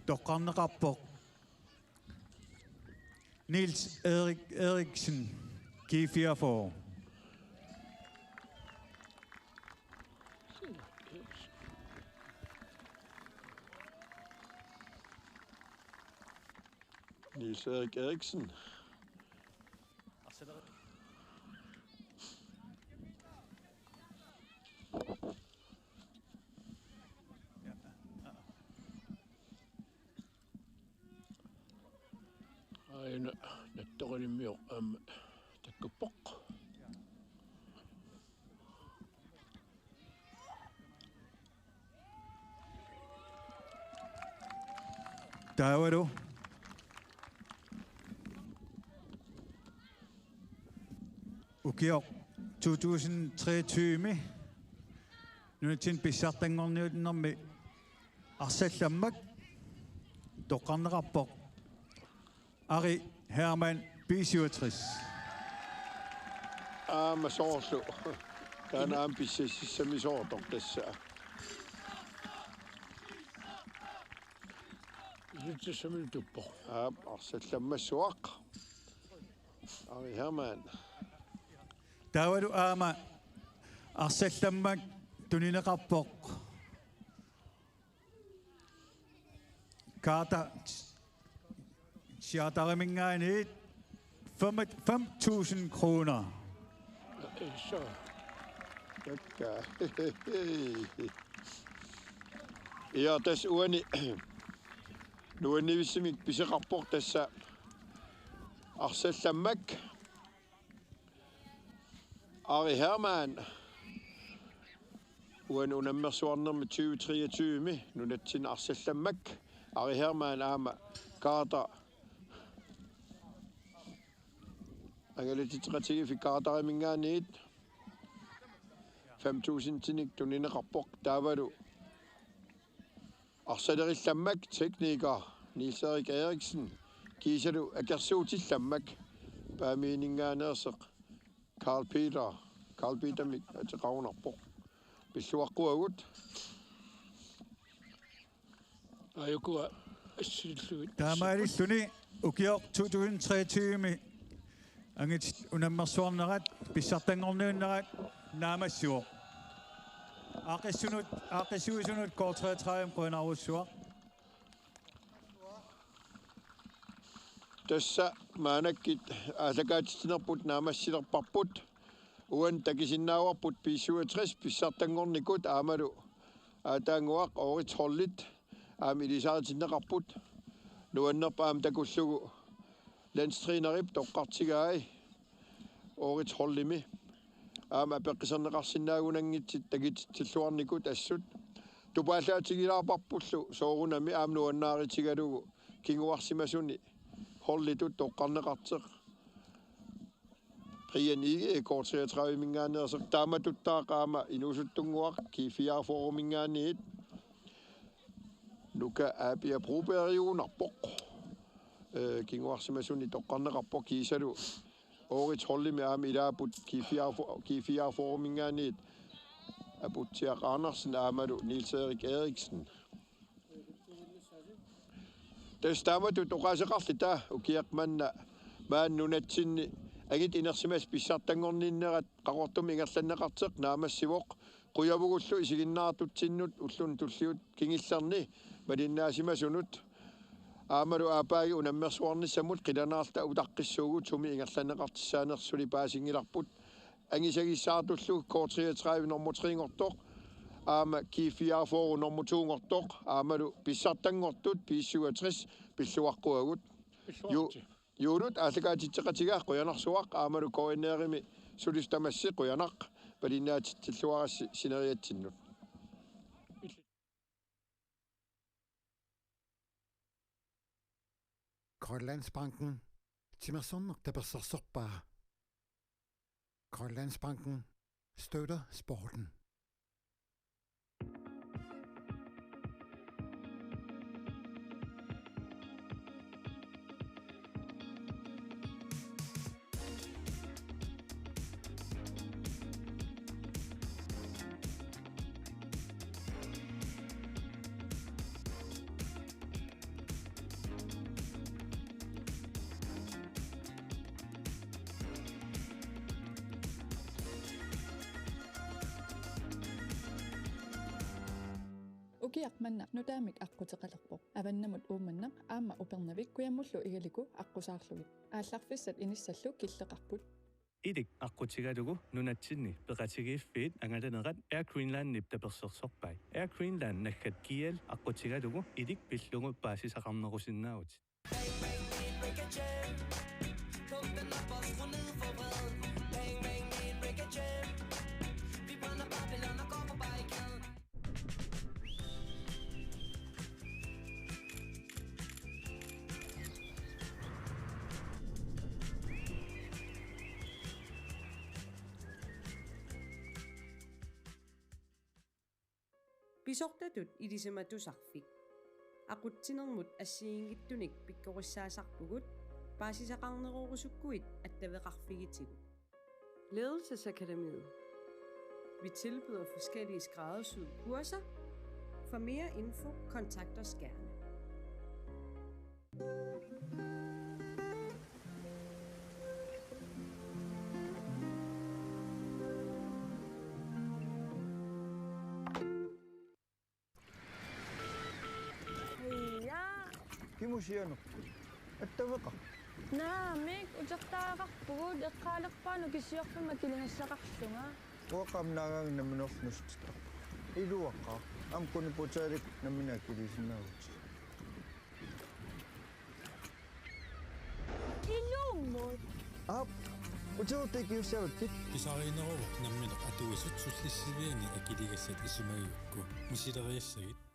toqqarneqarpoq Niels Erik Eriksen, G fireogfyrre. Niels Erik Eriksen. Aajuna nattoralimmiorpoq aamma takkuppoq. Taavalu ukioq to tusind treogtyve nunatsinni pissartanngorniunnermi arsallammak toqqarneqarpoq Ari Hermann, B syvogtres. Aamma soorlu. Taanna aamma pissassissamisoortoq tassa. Pissassissamisoortoq. Aap, arsallammassuaq. Ari Hermann. Taavalu aamma arsallammak tunineqarpoq Kaata Charteriminngaanniit fem, fem tusind kroner. Så. Takka. Ja, tassa uani nuannivissimik piseqarpoq tassa arsallammak. Ari Hermann. Uani unammersuarnermi tyve treogtyve nunatsinni arsallammak. Ari Hermann aamma Kaata. Angalatitseqatigiiffik Kaatariminngaanniit fem tusindinik tunineqarpoq taavalu. Arsaleriallammak tekniker Niels Erik Eriksen kiisalu akersuutillammak Paamiuninngaanneersoq Carl Peter, Carl Petermik ateqarunarpoq. Pilluaqquagut. Aajukua assilluit. Taamaalilluni ukioq to tusind treogtyve angit unammersuarnerat pissartanngorniunnerat naammassivoq. Aaqqissunut, aaqqissuisunut K treogtredive qujanarsuaq. Tassa maannakkut aallakaatitsinerput naammassilerparput. Uani takusinnaavarput B syvogtres pissartanngornikut aammalu aataannguaq Oorits Holdit aamma ilisaritinneqarput. Nuannerpoq aamma takullugu landstrænerip toqqartigai Oorits Holdimi. Aamma apeqqusernaqarsinnaagunanngitsut takutitsilluarnikut assut. Tupaallaatigilaarparpullu soorunami aamma nuannaarutigalugu kinguarsimasuni holditut toqqarneqartoq. Brian Egede K treogtredive-minngaanneersoq taamatuttaaq aamma inuusuttunnguaq G fireogfyrre-minngaanniit. Nuka Aapia Brobergiugunarpoq. Øh, kinguarsimasuni toqqarneqarpoq kiisalu. Oorits Holdimi aamma ilaapput G fireogfyrre, G fireogfyrre-minngaanniit. Aputsiaq Andersen aammalu Niels Erik Eriksen. Tassa taamatut oqaaseqarluta ukiaq manna maani nunatsinni angit inersimasut pissartanngorniunnerat Qaqortumi ingerlanneqartoq naammassivoq. Qujavugullu isiginnaartutsinnut ulluni tulliuttuni kingullerni malinnaasimasunut. Aammalu aappaagit unammersuarnissamut qilanaarluta utaqqissuugut sumi ingerlanneqartussaanersut suli paasinngilarput. Angusagissaartullu K treogtredive nummer tre-nngortoq aamma G fireogfyrre nummer to-nngortoq aammalu pissartanngortut B syvogtres pilluaqquagut. Ju-, pilluaqquagut. Juulut aallakaatitseqatiga qujanarsuaq aammalu K N R-imi sulisut tamassi qujanaq palinnaatitsilluarassi sineriatsinnut. Grønlandsbanken. Timersorneq tapersersorpaa. Grønlandsbanken støtter sporten. Ukiaq manna nutaamik aqquteqalerpoq. Avannamut Uummannaq aamma Upernavik kujamullu Igaliku aqqusaarlugit. Aallarfissat inissallu killeqarput. Ilik aqqutigalugu nunatsinni peqatigiiffiit angalanerat Air Greenlandip tapersersorpai. Air Greenland naggat G L aqqutigalugu Ilik pillugu paasisaqarnerusinnaavutit. Pisortatut ilisimatusarfik. Aqutsinermut assigiinngitsunik pikkorissaasarpugut, paasisaqarnerorusukkuit attaveqarfigitigut. Ledelsesakademiet. Vi tilbyder forskellige skræddersyede kurser. For mere info, kontakt os gerne. Ja. Kimusianerput? Attaveqarpit? Naamik, utertagaqarpugut, eqqaalerpaat Nukissiorfimmut akiligassaqarlunga. Uanga aamma naagaanni nammineerlunga nuussutittarpunga. Iluaqaaq, aamma kuniputaalik nammineq akiliisinnaavutit. Ilumut. Aap, utertagaqarussaavakkit. Pisariinneruvoq nammineq atuisut sullissiviani akiligassat isumagigukku. Misileriassagit.